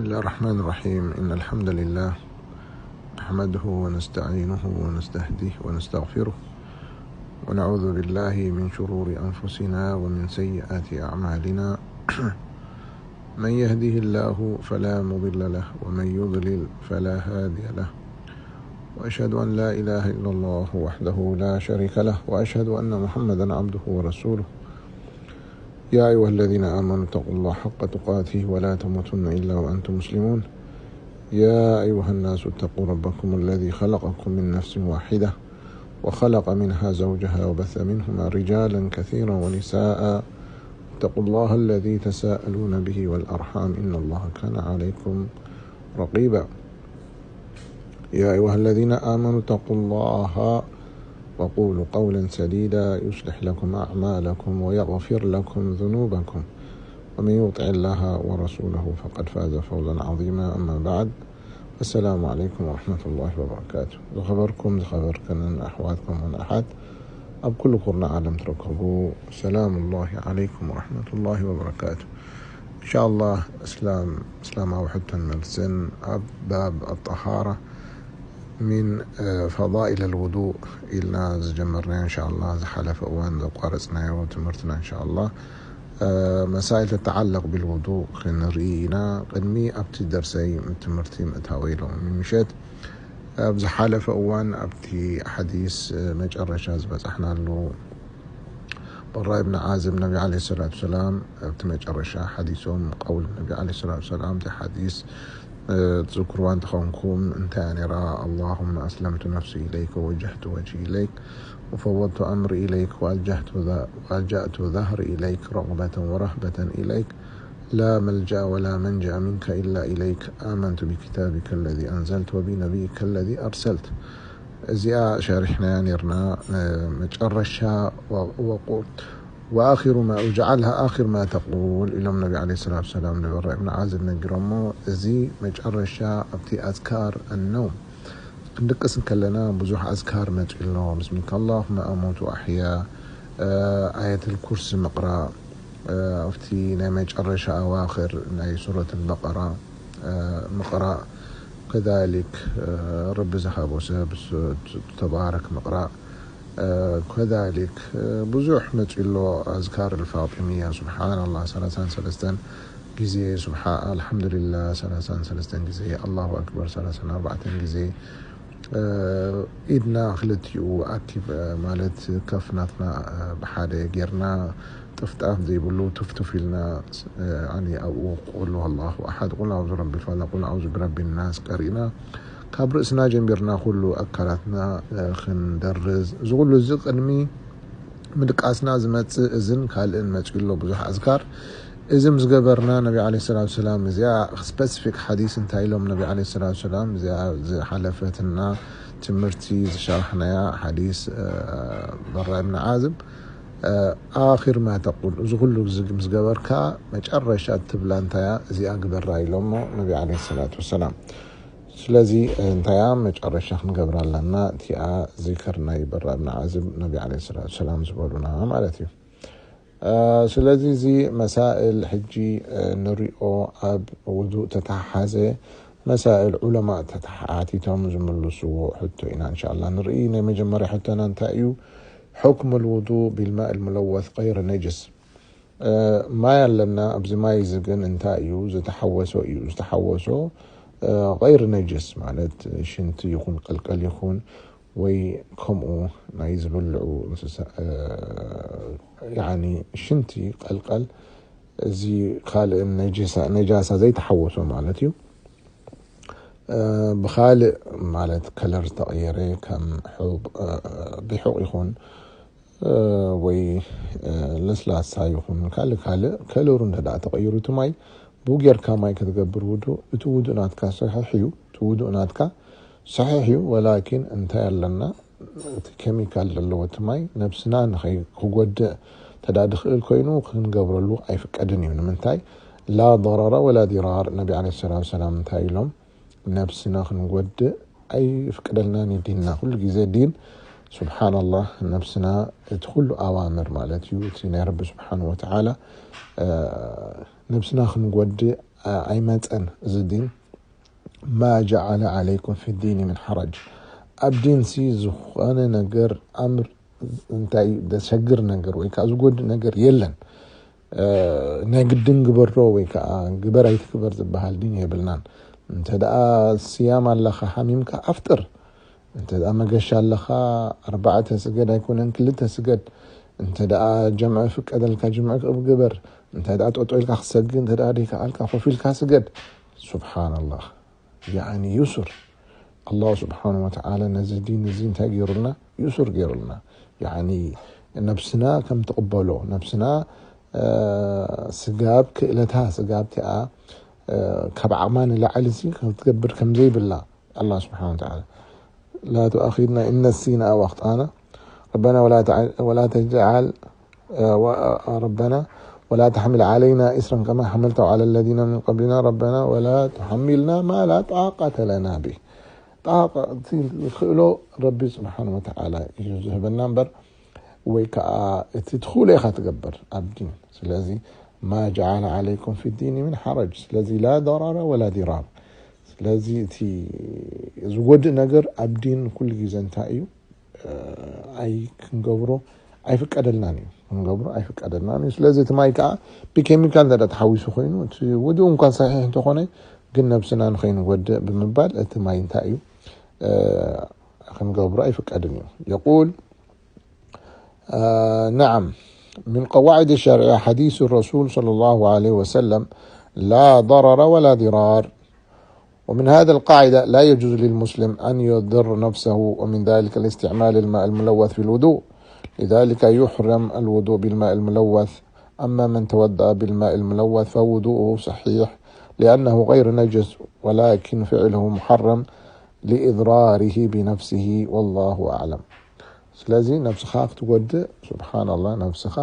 بسم الله الرحمن الرحيم. إن الحمد لله نحمده ونستعينه ونستهديه ونستغفره، ونعوذ بالله من شرور أنفسنا ومن سيئات أعمالنا. من يهده الله فلا مضل له، ومن يضلل فلا هادي له. وأشهد أن لا إله إلا الله وحده لا شريك له، وأشهد أن محمدا عبده ورسوله. يا أيها الذين آمنوا اتقوا الله حق تقاته ولا تموتن إلا وأنتم مسلمون. يا أيها الناس اتقوا ربكم الذي خلقكم من نفس واحدة وخلق منها زوجها وبث منهما رجالا كثيرا ونساء. اتقوا الله الذي تساءلون به والأرحام إن الله كان عليكم رقيبا. يا أيها الذين آمنوا اتقوا الله وقولوا قولا سديدا يصلح لكم أعمالكم ويغفر لكم ذنوبكم ومن يطع الله ورسوله فقد فاز فوزا عظيما. أما بعد، السلام عليكم ورحمة الله وبركاته. ዝኸበርኩም ዝኸበርክንን ኣሕዋትኩም ውን ኣሓት ኣብ ኩሉ ኩርና ዓለም ትረከቡ፣ ሰላም ላሂ ዓለይኩም ወረሕመቱላሂ ወበረካቱ። እንሻ ኣላህ እስላም እስላማዊ ሕቶን መልስን ኣብ ባብ ኣጠሃራ ሚን ፈዳኢል ኣልውዱእ ኢልና ዝጀመርናዮ እንሻ ኣላህ ዝሓለፈ እዋን ዘቋረፅናዮ ትምህርትና እንሻ ኣላህ መሳኢል ተተዓለቕ ቢልውዱእ ክንርኢ ኢና። ቅድሚ ኣብቲ ደርሰይ ትምህርቲ ምእታወይ ሎሚ ምሸት ኣብ ዝሓለፈ እዋን ኣብቲ ሓዲስ መጨረሻ ዝበፃሕናሉ በራ እብን ዓዝብ ነቢ ዓለይሂ ሰላቱ ሰላም ኣብቲ መጨረሻ ሓዲሶም ቀውል ነቢ ዓለይሂ ሰላቱ ሰላም እቲ ሓዲስ ትዝክርዋ እንተኾንኩም እንታይ እያ ነይራ? اللهم أسلمت نفسي إليك ووجهت وجهي إليك وفوضت أمري إليك وألجأت ذ- وألجأت ظهري إليك رغبة ورهبة إليك لا ملجأ ولا منجأ منك إلا إليك آمنت بكتابك الذي أنزلت وبنبيك الذي أرسلت እዚኣ ሸሪሕናያ ነርና። መጨረሻ ወቁል وآخر ما اجعلها آخر ما تقول ኢሎም ነቢ ዓለይሂ ሰላቱ ሰላም ንበራ እብን ዓዝብ ነጊሮሞ። እዚ መጨረሻ ኣብቲ ኣዝካር ኣነውም ክንድቅስ እንከለና ብዙሕ ኣዝካር መፂኡ ኣሎ። ብስሚካ اللهم أموت وأحيا፣ ኣየተል ኩርሲ ምቕራእ ኣብቲ ናይ መጨረሻ ኣዋኽር ናይ ሱረት ኣልበቀራ ምቕራእ፣ ከዛሊክ ረቢ ዝሃቦ ሰብ ተባረክ ምቕራእ፣ ከዛሊክ ብዙሕ መፂኡ ኣሎ ኣዝካር ኣልፋጢምያ ሱብሓናላህ ሰላሳን ሰለስተን ግዜ፣ ሱብሓ ኣልሓምዱሊላህ ሰላሳን ሰለስተን ግዜ፣ ኣላሁ ኣክበር ሰላሳን ኣርባዕተን ግዜ፣ ኢድና ክልቲኡ ኣኪብ ማለት ከፍ ናትና ብሓደ ጌርና ጥፍጣፍ ዘይብሉ ትፍትፍ ኢልና ኣብኡ ቁል ኣላሁ ኣሓድ ቁል ኣውዙ ረቢ ፈለቅ ቁል ኣውዙ ብረቢ ናስ ቀሪእና ካብ ርእስና ጀሚርና ኩሉ ኣካላትና ክንደርዝ እዚ ኩሉ እዚ ቅድሚ ምድቃስና ዝመፅእ እዝን ካልእን መፂኡ ኣሎ ብዙሕ ኣዝካር። እዚ ምስ ገበርና ነቢ ዓለይሂ ሰላቱ ሰላም እዚኣ ስፐሲፊክ ሓዲስ እንታይ ኢሎም ነቢ ዓለይሂ ሰላቱ ሰላም እዚኣ ዝሓለፈትና ትምህርቲ ዝሸራሕናያ ሓዲስ በራ እብን ዓዝብ ኣኺር ማ ተቁል እዚ ኩሉ ምስ ገበርካ መጨረሻ ትብላ እንታያ እዚኣ ግበራ ኢሎሞ ነቢ ዓለይሂ ሰላቱ ወሰላም። ስለዚ እንታያ መጨረሻ ክንገብራ ኣለና እቲኣ ዚክር ናይ በራ እብን ዓዝብ ነቢ ዓለይሂ ሰላቱ ወሰላም ዝበሉና ማለት እዩ። ስለዚ እዚ መሳእል ሕጂ ንሪኦ ኣብ ውዱእ ተተሓሓዘ መሳእል ዑለማእ ተተሓቲቶም ዝምልስዎ ሕቶ ኢና እንሻላ ንርኢ። ናይ መጀመርያ ሕቶና እንታይ እዩ? حكم الوضوء بالماء الملوث غير نجس ማይ ኣለና ኣብዚ ማይ እዚ ግን እንታይ እዩ ዝተሓወሶ እዩ ዝተሓወሶ غير نجس ማለት ሽንቲ ይኹን ቀልቀል ይኹን ወይ ከምኡ ናይ ዝብልዑ እንስሳ ሽንቲ ቀልቀል እዚ ካልእ ነጃሳ ዘይተሓወሶ ማለት እዩ። ብኻልእ ማለት ከለር ዝተቐየረ ከም ሑቕ ይኹን ወይ ለስላሳ ይኹን ካልእ ካልእ ከለሩ እንተ ተቐይሩ እቲ ማይ ብኡ ጌርካ ማይ ክትገብር ውዱእ እቲ ውዱእ ናትካ ሰሒሕ እዩ። እቲ ውዱእ ናትካ ሰሒሕ እዩ። ወላኪን እንታይ ኣለና እቲ ኬሚካል ዘለዎ እቲ ማይ ነብስና ንኸይ ክጎድእ ተዳ ድኽእል ኮይኑ ክንገብረሉ ኣይፍቀድን እዩ። ንምንታይ ላ ضرر ولا ضرار ነቢ ዓለይሂ ሰላቱ ሰላም እንታይ ኢሎም ነብስና ክንጎድእ ኣይፍቅደልናን እዩ ዲንና። ኩሉ ግዜ ዲን ስብሓንላህ ነብስና እቲ ኩሉ ኣዋምር ማለት እዩ እቲ ናይ ረቢ ስብሓን ወተዓላ ነብስና ክንጎድእ ኣይመፀን። እዚ ዲን ማ ጀዓለ ዓለይኩም ፊ ዲን ምን ሓረጅ፣ ኣብ ዲንሲ ዝኾነ ነገር ኣምር እንታይ ዘሸግር ነገር ወይ ከዓ ዝጎድእ ነገር የለን። ናይ ግድን ግበሮ ወይ ከዓ ግበር ኣይትግበር ዝበሃል ዲን የብልናን። እንተ ደኣ ስያም ኣለኻ ሓሚምካ ኣፍጥር። እንተ ደኣ መገሻ ኣለኻ ኣርባዕተ ስገድ ኣይኮነን ክልተ ስገድ። እንተ ደኣ ጀምዒ ፍቀደልካ ጀምዒ ግበር። እንተ ደኣ ጠጦ ኢልካ ክሰግድ እንተ ደኣ ደይከኣልካ ኮፍ ኢልካ ስገድ። ሱብሓነላህ። ያኒ ዩሱር። ኣላሁ ስብሓን ወተዓላ ነዚ ዲን እዚ እንታይ ገይሩልና? ዩሱር ገይሩልና። ያኒ ነብስና ከም ትቕበሎ፣ ነብስና ስጋብ ክእለታ ስጋብ እቲኣ ካብ ዓቕማ ንላዕሊ ሲ ክትገብር ከም ዘይብላ ኣላህ ስብሓን ወተዓላ لا تؤاخذنا إن نسينا أو أخطأنا ربنا ولا تجعل ربنا ولا تحمل علينا إصرا كما حملته على الذين من قبلنا ربنا ولا تحملنا ما لا طاقة لنا به. ጣቃ እቲ ዝኽእሎ ረቢ ስብሓን ወተዓላ እዩ ዝህበና እምበር ወይ ከዓ እቲ ትኽእሎ ኢኻ ትገብር ኣብ ዲን። ስለዚ ማ ጀዓለ ዓለይኩም ፊ ዲን ምን ሓረጅ። ስለዚ ላ ضرر ولا ضرار። ስለዚ እቲ ዝጎድእ ነገር ኣብ ዲን ኩሉ ግዜ እንታይ እዩ? ኣይ ክንገብሮ ኣይፍቀደልናን እዩ። ክንገብሮ ኣይፍቀደልናን እዩ። ስለዚ እቲ ማይ ከዓ ብኬሚካል እንተ ተሓዊሱ ኮይኑ እቲ ውዱእ እንኳን ሰሒሕ እንተኾነ ግን ነብስና ንኸይንጎድእ ብምባል እቲ ማይ እንታይ እዩ ክንገብሮ ኣይፍቀድን እዩ። የቁል نعم من قواعد الشرع حديث الرسول صلى الله عليه وسلم لا ضرر ولا ضرار. ومن هذا القاعدة لا يجوز للمسلم أن يضر نفسه ومن ذلك الاستعمال الماء الملوث في الوضوء. لذلك يحرم الوضوء بالماء الملوث. أما من توضأ بالماء الملوث فوضوءه صحيح لأنه غير نجس ولكن فعله محرم لإضراره بنفسه والله أعلم. ስለዚ ነብስኻ ክትጎድእ ሱብሓነላህ ነብስኻ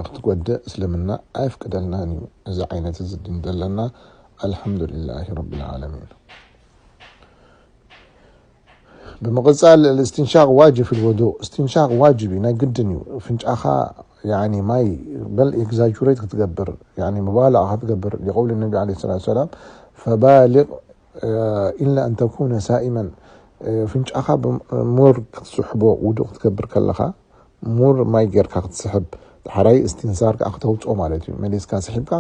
ክትጎድእ እስልምና ኣይፍቅደልናን እዩ። እዚ ዓይነት እዚ ዲን ዘለና ኣልሓምዱሊላሂ ረቢል ዓለሚን። ብምቕፃል እስትንሻቅ ዋጅብ ፊል ውዱእ። እስትንሻቅ ዋጅብ እዩ፣ ናይ ግድን እዩ። ፍንጫኻ ያኒ ማይ በል ኤግዛጁሬት ክትገብር ያኒ ሙባላቃ ክትገብር ሊቀውሊ ነቢ ዓለይሂ ሰላቱ ሰላም ፈባሊቅ ኢላ ኣን ተኩነ ሳኢመን። ፍንጫኻ ሙር ክትስሕቦ ውዱእ ክትገብር ከለኻ ሙር ማይ ጌርካ ክትስሕብ፣ ዳሕራይ እስትንሳር ከዓ ክተውፅኦ ማለት እዩ። መሊስካ ስሒብካ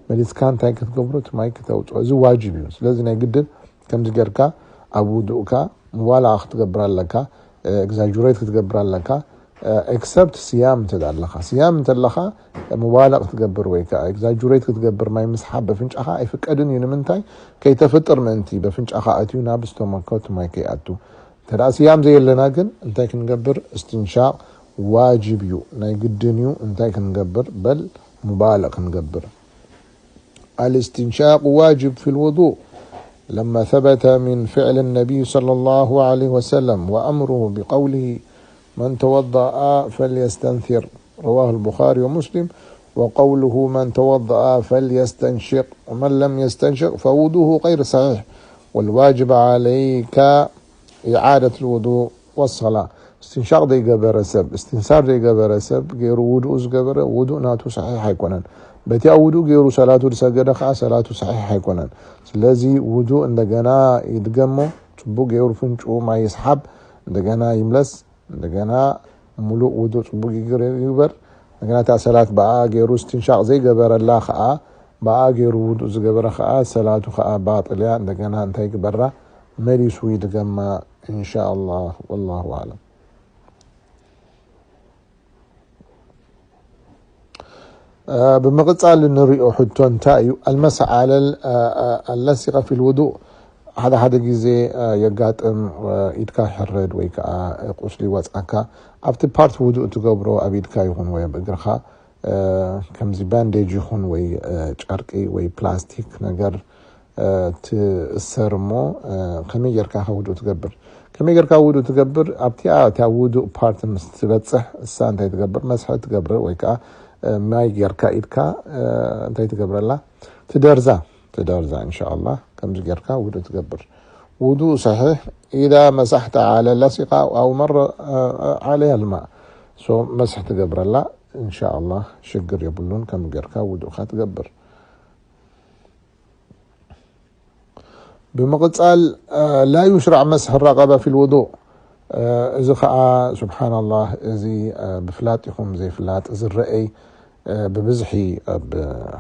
መሊስካ እንታይ ክትገብሮ እቲ ማይ ክተውፅኦ፣ እዚ ዋጅብ እዩ። ስለዚ ናይ ግድን ከምዚ ጌርካ ኣብ ውዱእካ ሙባላቃ ክትገብር ኣለካ፣ ኤግዛጁሬት ክትገብር ኣለካ። ኤክሰፕት ስያም እንተ ኣለኻ፣ ስያም እንተለኻ ሙባለቅ ክትገብር ወይ ከዓ ኤግዛጁሬት ክትገብር ማይ ምስሓብ በፍንጫኻ ኣይፍቀድን እዩ። ንምንታይ? ከይተፍጥር ምእንቲ፣ በፍንጫኻ ኣትዩ ናብ ስቶመኮ እቲ ማይ ከይኣቱ። እንተ ደኣ ስያም ዘየለና ግን እንታይ ክንገብር? እስትንሻቅ ዋጅብ እዩ፣ ናይ ግድን እዩ። እንታይ ክንገብር? በል ሙባለቅ ክንገብር። الاستنشاق واجب في الوضوء لما ثبت من فعل النبي صلى الله عليه وسلم وأمره بقوله من توضأ فليستنثر رواه البخاري ومسلم وقوله من توضأ فليستنشق ومن لم يستنشق فوضوءه غير صحيح والواجب عليك إعادة الوضوء والصلاة. እስትንሻቅ ዘይገበረ ሰብ፣ እስትንሳር ዘይገበረ ሰብ ገይሩ ውዱእ ዝገበረ ውዱእ ናቱ ሰሒሕ ኣይኮነን። በቲኣ ውዱእ ገይሩ ሰላቱ ዝሰገደ ከዓ ሰላቱ ሰሒሕ ኣይኮነን። ስለዚ ውዱእ እንደገና ይድገሞ፣ ጽቡቅ ገይሩ ፍንጩ ማይ ይስሓብ፣ እንደገና ይምለስ፣ እንደገና ሙሉእ ውዱእ ጽቡቅ ይግር-፣ ይግበር። እንደገና እታ ሰላት ብኣ ገይሩ እስትንሻቅ ዘይገበረላ ከዓ ብኣ ገይሩ ውዱእ ዝገበረ ከዓ ሰላቱ ከዓ ባጥል እያ። እንደገና እንታይ ይግበራ? መሊሱ ይድገማ ኢንሻኣላህ። ወላሁ ኣዕለም። ብምቕጻል እንሪኦ ሕቶ እንታይ እዩ? المسح على اللصقة في الوضوء። ሓደ ሓደ ግዜ የጋጥም፣ ኢድካ ይሕረድ ወይ ከዓ ቁስሊ ይወፅኣካ፣ ኣብቲ ፓርት ውዱእ ትገብሮ ኣብ ኢድካ ይኹን ወይ ኣብ እግርኻ ከምዚ ባንዴጅ ይኹን ወይ ጨርቂ ወይ ፕላስቲክ ነገር ትእሰር እሞ ከመይ ጌርካ ውዱእ ትገብር? ከመይ ጌርካ ውዱእ ትገብር? ኣብቲኣ እታ ውዱእ ፓርት ምስ ትበፅሕ እሳ እንታይ ትገብር? መስሐ ትገብር ወይ ከዓ ማይ ጌርካ ኢድካ እንታይ ትገብረላ? ትደርዛ፣ ትደርዛ ኢንሻኣላህ። ከምዚ ጌርካ ውዱእ ትገብር። ውዱእ ሰሒሕ ኢዛ መሳሕተ ዓለ ለሲቃ ኣው መረ ዓለያ ልማ። ሶ መስሕ ትገብረላ። እንሻኣላህ ሽግር የብሉን። ከም ጌርካ ውዱእካ ትገብር። ብምቕጻል ላ ዩሽራዕ መስሕ ረቀባ ፊል ውዱእ። እዚ ከዓ ስብሓናላህ፣ እዚ ብፍላጥ ይኹን ዘይፍላጥ ዝረአይ ብብዝሒ ኣብ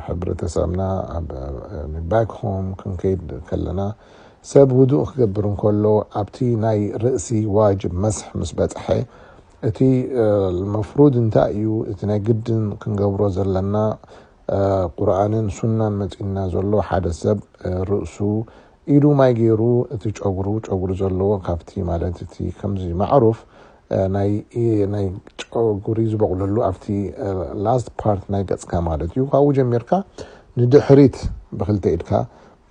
ሕብረተሰብና፣ ኣብ ባክ ሆም ክንከይድ ከለና ሰብ ውዱእ ክገብር እንከሎ ኣብቲ ናይ ርእሲ ዋጅብ መስሕ ምስ በጽሐ እቲ መፍሩድ እንታይ እዩ፣ እቲ ናይ ግድን ክንገብሮ ዘለና ቁርኣንን ሱናን መጺእና ዘሎ ሓደ ሰብ ርእሱ ኢዱ ማይ ገይሩ እቲ ጨጉሩ ጨጉሩ ዘለዎ ካብቲ ማለት እቲ ከምዚ ማዕሩፍ ናይ ጨጉሪ ዝበቑለሉ ኣብቲ ላስት ፓርት ናይ ገጽካ ማለት እዩ። ካብኡ ጀሚርካ ንድሕሪት ብክልተ ኢድካ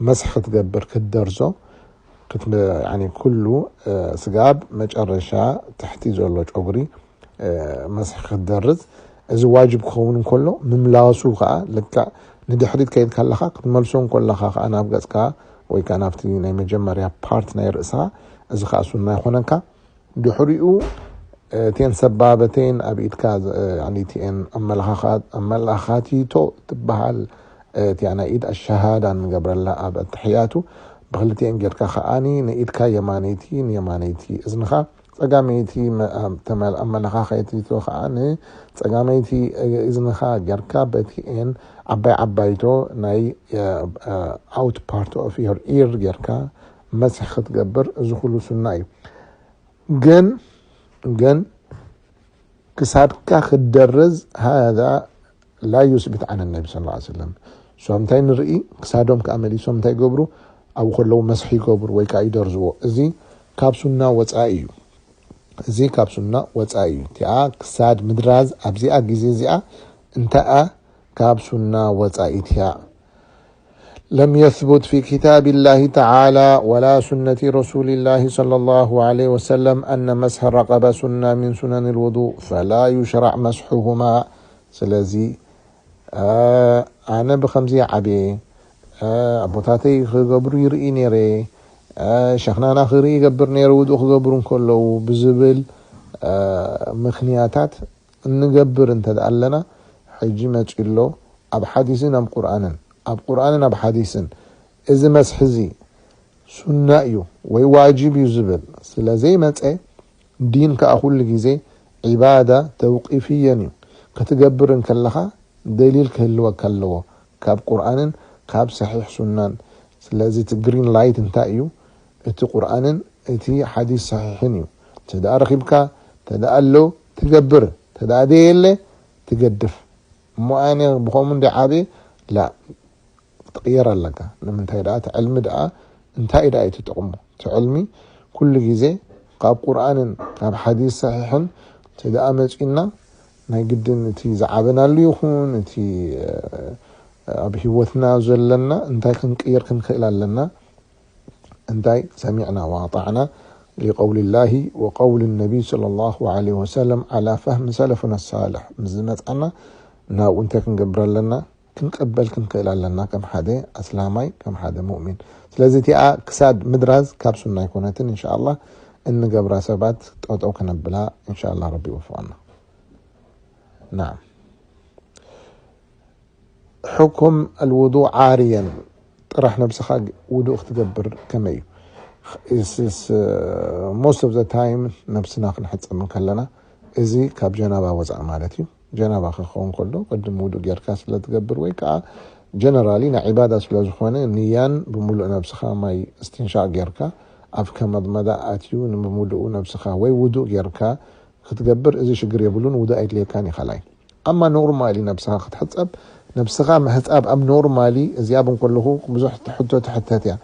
መስሕ ክትገብር ክትደርዞ ኩሉ ስጋብ መጨረሻ ትሕቲ ዘሎ ጨጉሪ መስሕ ክትደርዝ እዚ ዋጅብ ክኸውን እንከሎ ምምላሱ ከዓ ልክዕ ንድሕሪት ከይድ ከለኻ ክትመልሶ እንከለኻ ከዓ ናብ ገፅካ ወይ ከዓ ናብቲ ናይ መጀመርያ ፓርት ናይ ርእስኻ እዚ ከዓ ሱና ይኾነካ። ድሕሪኡ እተን ሰባበተን ኣብ ኢድካ እቲአን ኣመላኻቲቶ ትበሃል እቲኣ ናይ ኢድ ኣሸሃዳ ንገብረላ ኣብ ኣተሕያቱ ብክልቲአን ጌርካ ከዓኒ ንኢድካ የማነይቲ ንየማነይቲ እዝንኻ ጸጋመይቲ ኣመላኻኸይቲቶ ከዓ ንጸጋመይቲ እዝንኻ ጌርካ በቲኤን ዓባይ ዓባይቶ ናይ out part of your ear ጌርካ መስሕ ክትገብር እዚ ኩሉ ሱና እዩ። ግን ግን ክሳድካ ክትደርዝ ሃዛ ላ ዩስቢት ዓን ነቢ ስ ሰለም እሶም እንታይ ንርኢ ክሳዶም ከዓ መሊሶም እንታይ ይገብሩ ኣብኡ ከለዉ መስሒ ይገብሩ ወይ ከዓ ይደርዝዎ እዚ ካብ ሱና ወፃኢ እዩ። እዚ ካብ ሱና ወፃኢ እዩ። እቲኣ ክሳድ ምድራዝ ኣብዚኣ ግዜ እዚኣ እንተኣ ካብ ሱና ወፃኢት እያ። لم يثبت في كتاب الله تعالى ولا سنة رسول الله صلى الله عليه وسلم أن مسح الرقبة سنة من سنن الوضوء فلا يشرع مسحهما. ስለዚ ኣነ ብከምዚ ዓብየ ኣቦታተይ ክገብሩ ይርኢ ነይረ፣ ሸክናና ክርኢ ይገብር ነይረ ውዱእ ክገብሩ እንከለዉ ብዝብል ምክንያታት እንገብር እንተ ኣለና ሕጂ መፂኡ ኣሎ ኣብ ሓዲስን ኣብ ቁርኣንን ኣብ ቁርኣንን ኣብ ሓዲስን እዚ መስሒ እዚ ሱና እዩ ወይ ዋጅብ እዩ ዝብል ስለ ዘይመፀ ዲን ከዓ ኩሉ ግዜ ዒባዳ ተውቂፍየን እዩ ክትገብር እንከለኻ ደሊል ክህልወካ ኣለዎ ካብ ቁርኣንን ካብ ሰሒሕ ሱናን። ስለዚ እቲ ግሪን ላይት እንታይ እዩ? እቲ ቁርኣንን እቲ ሓዲስ ሰሒሕን እዩ። ተደኣ ረኺብካ ተደኣ ኣሎ ትገብር ተደኣ ደየለ ትገድፍ። እሞ ኣነ ብኸምኡ እንደ ዓብየ ላ ክትቕየር ኣለካ። ንምንታይ ደኣ እቲ ዕልሚ ደኣ እንታይ ደኣ እዩ ትጥቕሙ? እቲ ዕልሚ ኩሉ ግዜ ካብ ቁርኣንን ካብ ሓዲስ ሰሒሕን ተደኣ መፂና ናይ ግድን እቲ ዝዓበናሉ ይኹን እቲ ኣብ ህይወትና ዘለና እንታይ ክንቅይር ክንክእል ኣለና እንታይ ሰሚዕና ዋጣዕና لقول الله وقول النبي صلى الله عليه وسلم على فهم سلفنا الصالح ምስ ዝመፅኣና ናብኡ እንታይ ክንገብር ኣለና ክንቀበል ክንክእል ኣለና ከም ሓደ ኣስላማይ ከም ሓደ ሙእሚን። ስለዚ እቲኣ ክሳድ ምድራዝ ካብ ሱና ኣይኮነትን። እንሻ ኣላህ እንገብራ ሰባት ጠጠው ከነብላ እንሻ ኣላህ ረቢ ይወፍቐና። ናም ሕኩም ኣልውዱእ ዓርየን ጥራሕ ነብስኻ ውዱእ ክትገብር ከመይ እዩ? Most of the time ነብስና ክንሕፀብ ከለና እዚ ካብ ጀናባ ወፃእ ማለት እዩ። ጀናባ ክኸውን ከሎ ቅድም ውዱእ ጌርካ ስለ ትገብር ወይ ከዓ ጀነራሊ ናይ ዒባዳ ስለ ዝኾነ ንያን ብምሉእ ነብስኻ ማይ እስትንሻቅ ጌርካ ኣብ ከመድመዳ ኣትዩ ንምሉኡ ነብስኻ ወይ ውዱእ ጌርካ ክትገብር እዚ ሽግር የብሉን። ውዱእ ኣይድልየካን እዩ። ካልኣይ ኣማ ኖርማሊ ነብስኻ ክትሕፀብ ነብስኻ ምሕፃብ ኣብ ኖርማሊ እዚኣ ብንከለኹ ብዙሕ ሕቶ ትሕተት እያ።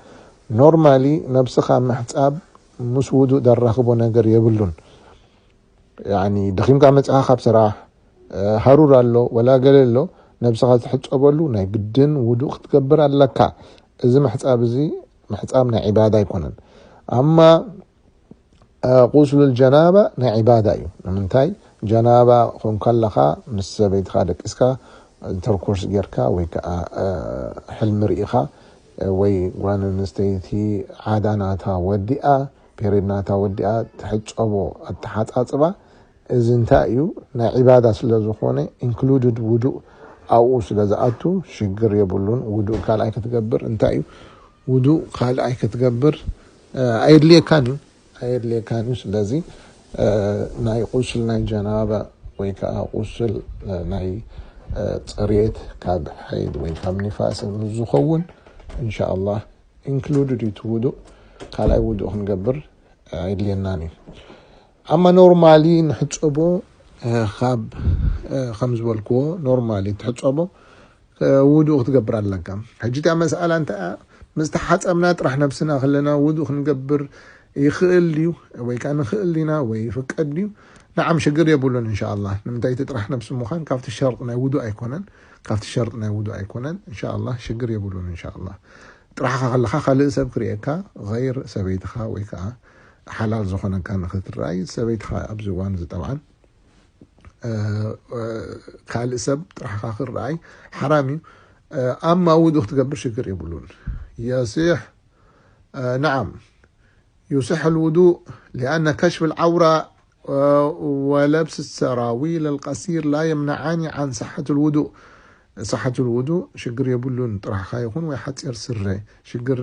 ኖርማሊ ነብስኻ ምሕፃብ ምስ ውዱእ ደራኽቦ ነገር የብሉን። ያኒ ደኺምካ መፂኻ ካብ ስራሕ ሃሩር ኣሎ ወላ ገለ ኣሎ ነብስኻ ዝሕፀበሉ ናይ ግድን ውዱእ ክትገብር ኣለካ። እዚ ምሕፃብ እዚ ምሕፃብ ናይ ዒባዳ ኣይኮነን። ኣማ ቁስሉል ጀናባ ናይ ዒባዳ እዩ። ንምንታይ ጀናባ ኮንካ ኣለኻ ምስ ሰበይትኻ ደቂስካ ኢንተርኮርስ ጌርካ ወይ ከዓ ሕልሚ ርኢኻ ወይ ጓል ኣንስተይቲ ዓዳ ናታ ወዲኣ ፔሬድ ናታ ወዲኣ ትሕፀቦ ኣተሓፃፅባ እዚ እንታይ እዩ? ናይ ዒባዳ ስለ ዝኾነ included ውዱእ ኣብኡ ስለ ዝኣቱ ሽግር የብሉን። ውዱእ ካልኣይ ክትገብር እንታይ እዩ? ውዱእ ካልኣይ ክትገብር ኣየድልየካን እዩ ኣየድልየካን እዩ። ስለዚ ናይ ቁስል ናይ ጀናባ ወይ ከዓ ቁስል ናይ ፅሬት ካብ ሓይድ ወይ ካብ ኒፋስ ዝኸውን እንሻኣላህ included እዩ እቲ ውዱእ። ካልኣይ ውዱእ ክንገብር ኣይድልየናን እዩ። ኣማ ኖርማሊ ንሕፀቦ ካብ ከም ዝበልክዎ ኖርማሊ ትሕፀቦ ውዱእ ክትገብር ኣለካ። ሕጂ እቲኣ መስኣላ እንታይ ምስ ተሓፀብና ጥራሕ ነብስና ከለና ውዱእ ክንገብር ይኽእል ድዩ? ወይ ከዓ ንኽእል ዲና ወይ ይፍቀድ ድዩ? ንዓም ሽግር የብሉን እንሻኣላ። ንምንታይ እቲ ጥራሕ ነብሲ ምዃን ካብቲ ሸርጥ ናይ ውዱእ ኣይኮነን። ካብቲ ሸርጥ ናይ ውዱእ ኣይኮነን። እንሻኣላ ሽግር የብሉን እንሻኣላ። ጥራሕኻ ከለኻ ካልእ ሰብ ክርእየካ غير ሰበይትኻ ወይ ከዓ ሓላል ዝኾነካ ንኽትረኣይ ሰበይትኻ ኣብዚ እዋን እዚ ጠብዓን ካልእ ሰብ ጥራሕኻ ክረኣይ ሓራም እዩ። ኣማ ውዱእ ክትገብር ሽግር የብሉን። يصح نعم يصح الوضوء لأن كشف العورة ولبس السراويل القصير لا يمنعان عن صحة الوضوء. صحة الوضوء ሽግር የብሉን። ጥራሕኻ ይኹን ወይ ሓፂር ስረ ሽግር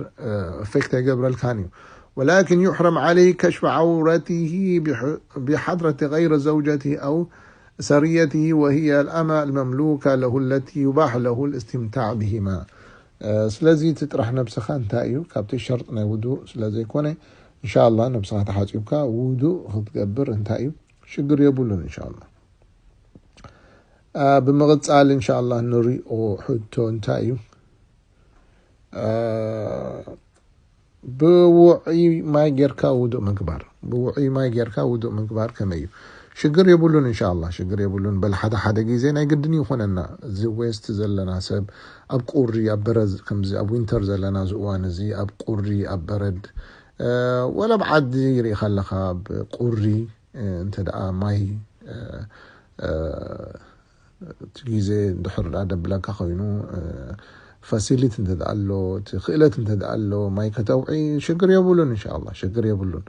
effect ኣይገብረልካን እዩ። ولكن يحرم عليه كشف عورته بحضرة غير زوجته أو سريته وهي الأمة المملوكة له التي يباح له الاستمتاع بهما. ስለዚ እቲ ጥራሕ ነብስኻ እንታይ እዩ ካብቲ ሸርጥ ናይ ውዱእ ስለ ዘይኮነ እንሻላ ነብስኻ ተሓፂብካ ውዱእ ክትገብር እንታይ እዩ ሽግር የብሉን እንሻላ። ብምቕፃል እንሻላ ንሪኦ ሕቶ እንታይ እዩ? ብውዑይ ማይ ጌርካ ውዱእ ምግባር ብውዑይ ማይ ጌርካ ውዱእ ምግባር ከመይ እዩ? ሽግር የብሉን እንሻላ ሽግር የብሉን። በል ሓደ ሓደ ግዜ ናይ ግድን ይኾነና እዚ ዌስት ዘለና ሰብ ኣብ ቁሪ ኣብ በረድ ከምዚ ኣብ ዊንተር ዘለና ዝእዋን እዚ ኣብ ቁሪ ኣብ በረድ ወላ ኣብ ዓዲ ይርኢ ከለኻ ኣብ ቁሪ እንተ ደኣ ማይ እቲ ግዜ እንድሕር ደኣ ደብለካ ኮይኑ ፈሲሊቲ እንተ ደኣ ኣሎ እቲ ክእለት እንተ ደኣ ኣሎ ማይ ከተውዒ ሽግር የብሉን እንሻላ ሽግር የብሉን።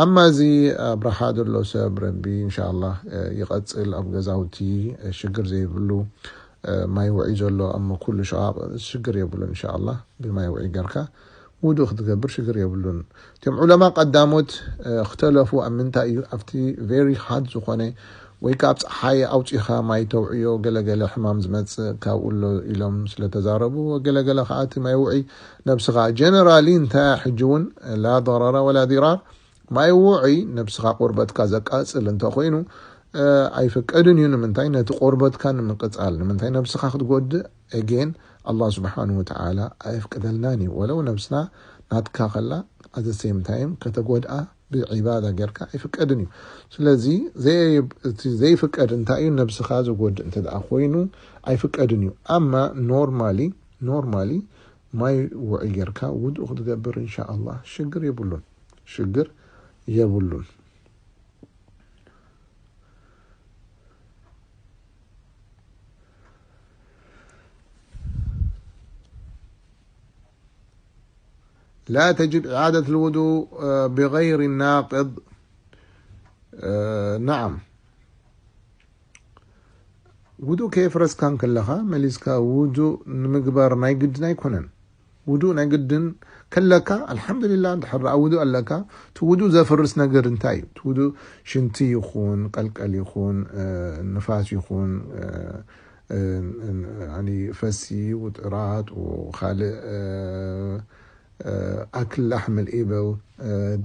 ኣማ እዚ ኣብረሓ ዘሎ ሰብ ረቢ እንሻላ ይቐፅል ኣብ ገዛውቲ ሽግር ዘይብሉ ማይ ውዒ ዘሎ ኣብ ኩሉ ሸቓቕ ሽግር የብሉን እንሻላ። ብማይ ውዒ ገርካ ውዱእ ክትገብር ሽግር የብሉን። እቶም ዑለማ ቀዳሞት እክተለፉ ኣብ ምንታይ እዩ ኣብቲ very hot ዝኾነ ወይ ከዓ ኣብ ፀሓይ ኣውፂኻ ማይ ተውዕዮ ገለገለ ሕማም ዝመፅእ ካብኡ ኣሎ ኢሎም ስለተዛረቡ ገለገለ ከዓ እቲ ማይ ውዒ ነብስኻ generally እንታይ ሕጂ እውን لا ضرر ولا ضرار ማይ ውዒ ነብስኻ ቆርበትካ ዘቃፅል እንተኮይኑ ኣይፍቀድን እዩ። ንምንታይ ነቲ ቆርበትካ ንምቅፃል ንምንታይ ነብስኻ ክትጎድእ again ኣላህ ስብሓን ወተዓላ ኣየፍቅደልናን እዩ። ወለው ነብስና ናትካ ከላ ኣዘሴም ታይም ከተጎድኣ ብዒባዳ ጌርካ ኣይፍቀድን እዩ። ስለዚ እቲ ዘይፍቀድ እንታይ እዩ? ነብስኻ ዘጎድእ እንተ ደኣ ኮይኑ ኣይፍቀድን እዩ። ኣማ ኖርማሊ ኖርማሊ ማይ ውዒ ጌርካ ውዱእ ክትገብር እንሻ ኣላህ ሽግር የብሉን ሽግር የብሉን። لا تجب إعادة الوضوء بغير الناقض. نعم ውዱእ ከየፍረስካ እንከለኻ መሊስካ ውዱእ ንምግባር ናይ ግድን ኣይኮነን። ውዱእ ናይ ግድን ከለካ ኣልሓምዱሊላ እንድሕር ደኣ ውዱእ ኣለካ። እቲ ውዱእ ዘፍርስ ነገር እንታይ እዩ? እቲ ውዱእ ሽንቲ ይኹን ቀልቀል ይኹን ንፋስ ይኹን ፈሲ ውጥራት ካልእ ኣክል ላሕም ልኢብል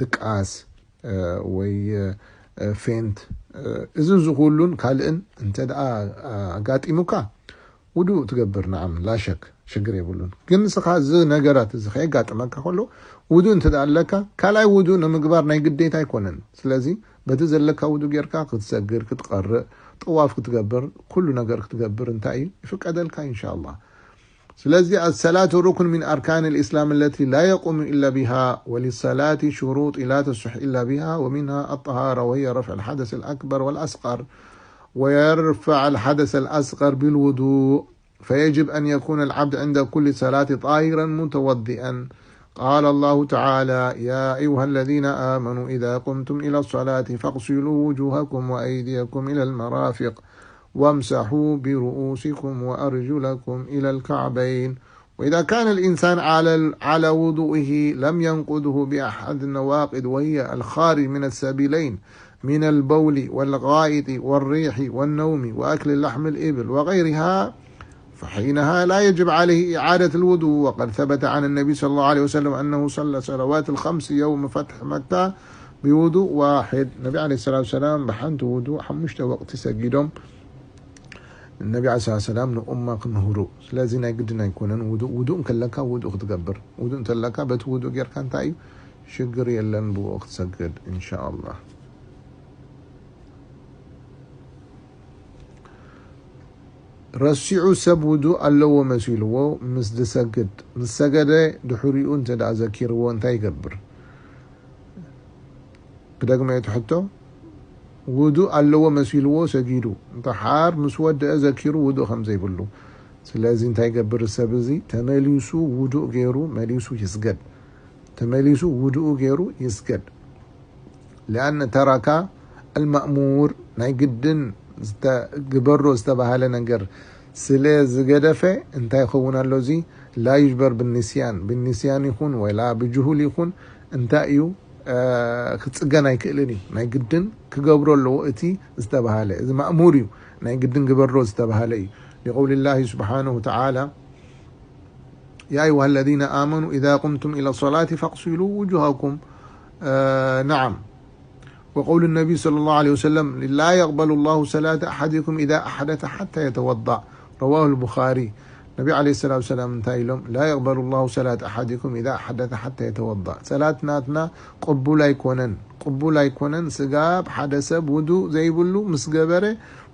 ድቃስ ወይ ፌንት እዚ ዝኩሉን ካልእን እንተ ደኣ ኣጋጢሙካ ውዱእ ትገብር ንዓም ላሸክ ሽግር የብሉን። ግን ንስኻ እዚ ነገራት እዚ ከየጋጥመካ ከሎ ውዱእ እንተ ደኣ ኣለካ ካልኣይ ውዱእ ንምግባር ናይ ግዴታ ኣይኮነን። ስለዚ በቲ ዘለካ ውዱእ ጌርካ ክትሰግድ ክትቀርእ ጥዋፍ ክትገብር ኩሉ ነገር ክትገብር እንታይ እዩ ይፍቀደልካ ኢንሻ ኣላህ። ስለዚ الصلاة ركن من أركان الإسلام التي لا يقوم إلا بها وللصلاة شروط لا تصح إلا بها ومنها الطهارة وهي رفع الحدث الأكبر والأصغر ويرفع الحدث الأصغر بالوضوء فيجب أن يكون العبد عند كل صلاة طاهرا متوضئا قال الله تعالى: يا أيها الذين آمنوا إذا قمتم إلى الصلاة فاغسلوا وجوهكم وأيديكم إلى المرافق وامسحوا برؤوسكم وأرجلكم إلى الكعبين. وإذا كان الإنسان على على وضوئه لم ينقضه بأحد النواقض، وهي الخارج من السبيلين، من البول والغائط والريح والنوم وأكل لحم الإبل وغيرها، فحينها لا يجب عليه إعادة الوضوء. وقد ثبت عن النبي صلى الله عليه وسلم أنه صلى صلوات الخمس يوم فتح مكة بوضوء واحد. ነቢ عليه الصلاة والسلام ብሓንቲ ውዱእ ሓሙሽተ ወቕቲ ሰጊዶም። ነቢ عليه الصلاة والسلام ንኡማ ክምህሩ። ስለዚ ናይ ግድን ኣይኮነን ውዱእ። ውዱእ እንከለካ ውዱእ ክትገብር። ውዱእ እንተለካ በቲ ውዱእ ጌርካ እንታይ እዩ? ሽግር የለን ብኡ ክትሰግድ إن شاء الله። ረሲዑ ሰብ ውዱእ ኣለዎ መሲልዎ ምስ ዝሰግድ፣ ምስ ሰገደ ድሕሪኡ እንተ ደኣ ዘኪርዎ እንታይ ይገብር? ክደግመ እየ እቲ ሕቶ። ውዱእ ኣለዎ መሲልዎ ሰጊዱ፣ እንተሓር ምስ ወደአ ዘኪሩ ውዱእ ከም ዘይብሉ። ስለዚ እንታይ ይገብር ሰብ እዚ? ተመሊሱ ውዱእ ገይሩ መሊሱ ይስገድ። ተመሊሱ ውዱኡ ገይሩ ይስገድ። لأن ترك المأمور، ናይ ግድን ዝተ-፣ ግበሮ ዝተባሃለ ነገር ስለ ዝገደፈ እንታይ ይኸውን ኣሎ እዚ? لا يجبر بالنسيان، ብንስያን ይኹን ወላ ብጅሁል ይኹን እንታይ እዩ፣ እ፣ ክጽገን ኣይክእልን እዩ። ናይ ግድን ክገብሮ ኣለዎ እቲ ዝተባሃለ። እዚ ማእሙር እዩ፣ ናይ ግድን ግበሮ ዝተባሃለ እዩ። لقول الله سبحانه وتعالى: يا أيها الذين آمنوا إذا قمتم إلى الصلاة فاغسلوا وجوهكم. آه، نعم. وقول النبي صلى الله عليه وسلم: لا يقبل الله صلاة أحدكم إذا أحدث حتى يتوضأ. رواه البخاري. ነቢ عليه الصلاة والسلام እንታይ ኢሎም? لا يقبل الله صلاة أحدكم إذا أحدث حتى يتوضأ። ሰላት ናትና ቅቡል ኣይኮነን፣ ቅቡል ኣይኮነን። ስጋብ ሓደ ሰብ ውዱእ ዘይብሉ ምስ ገበረ፣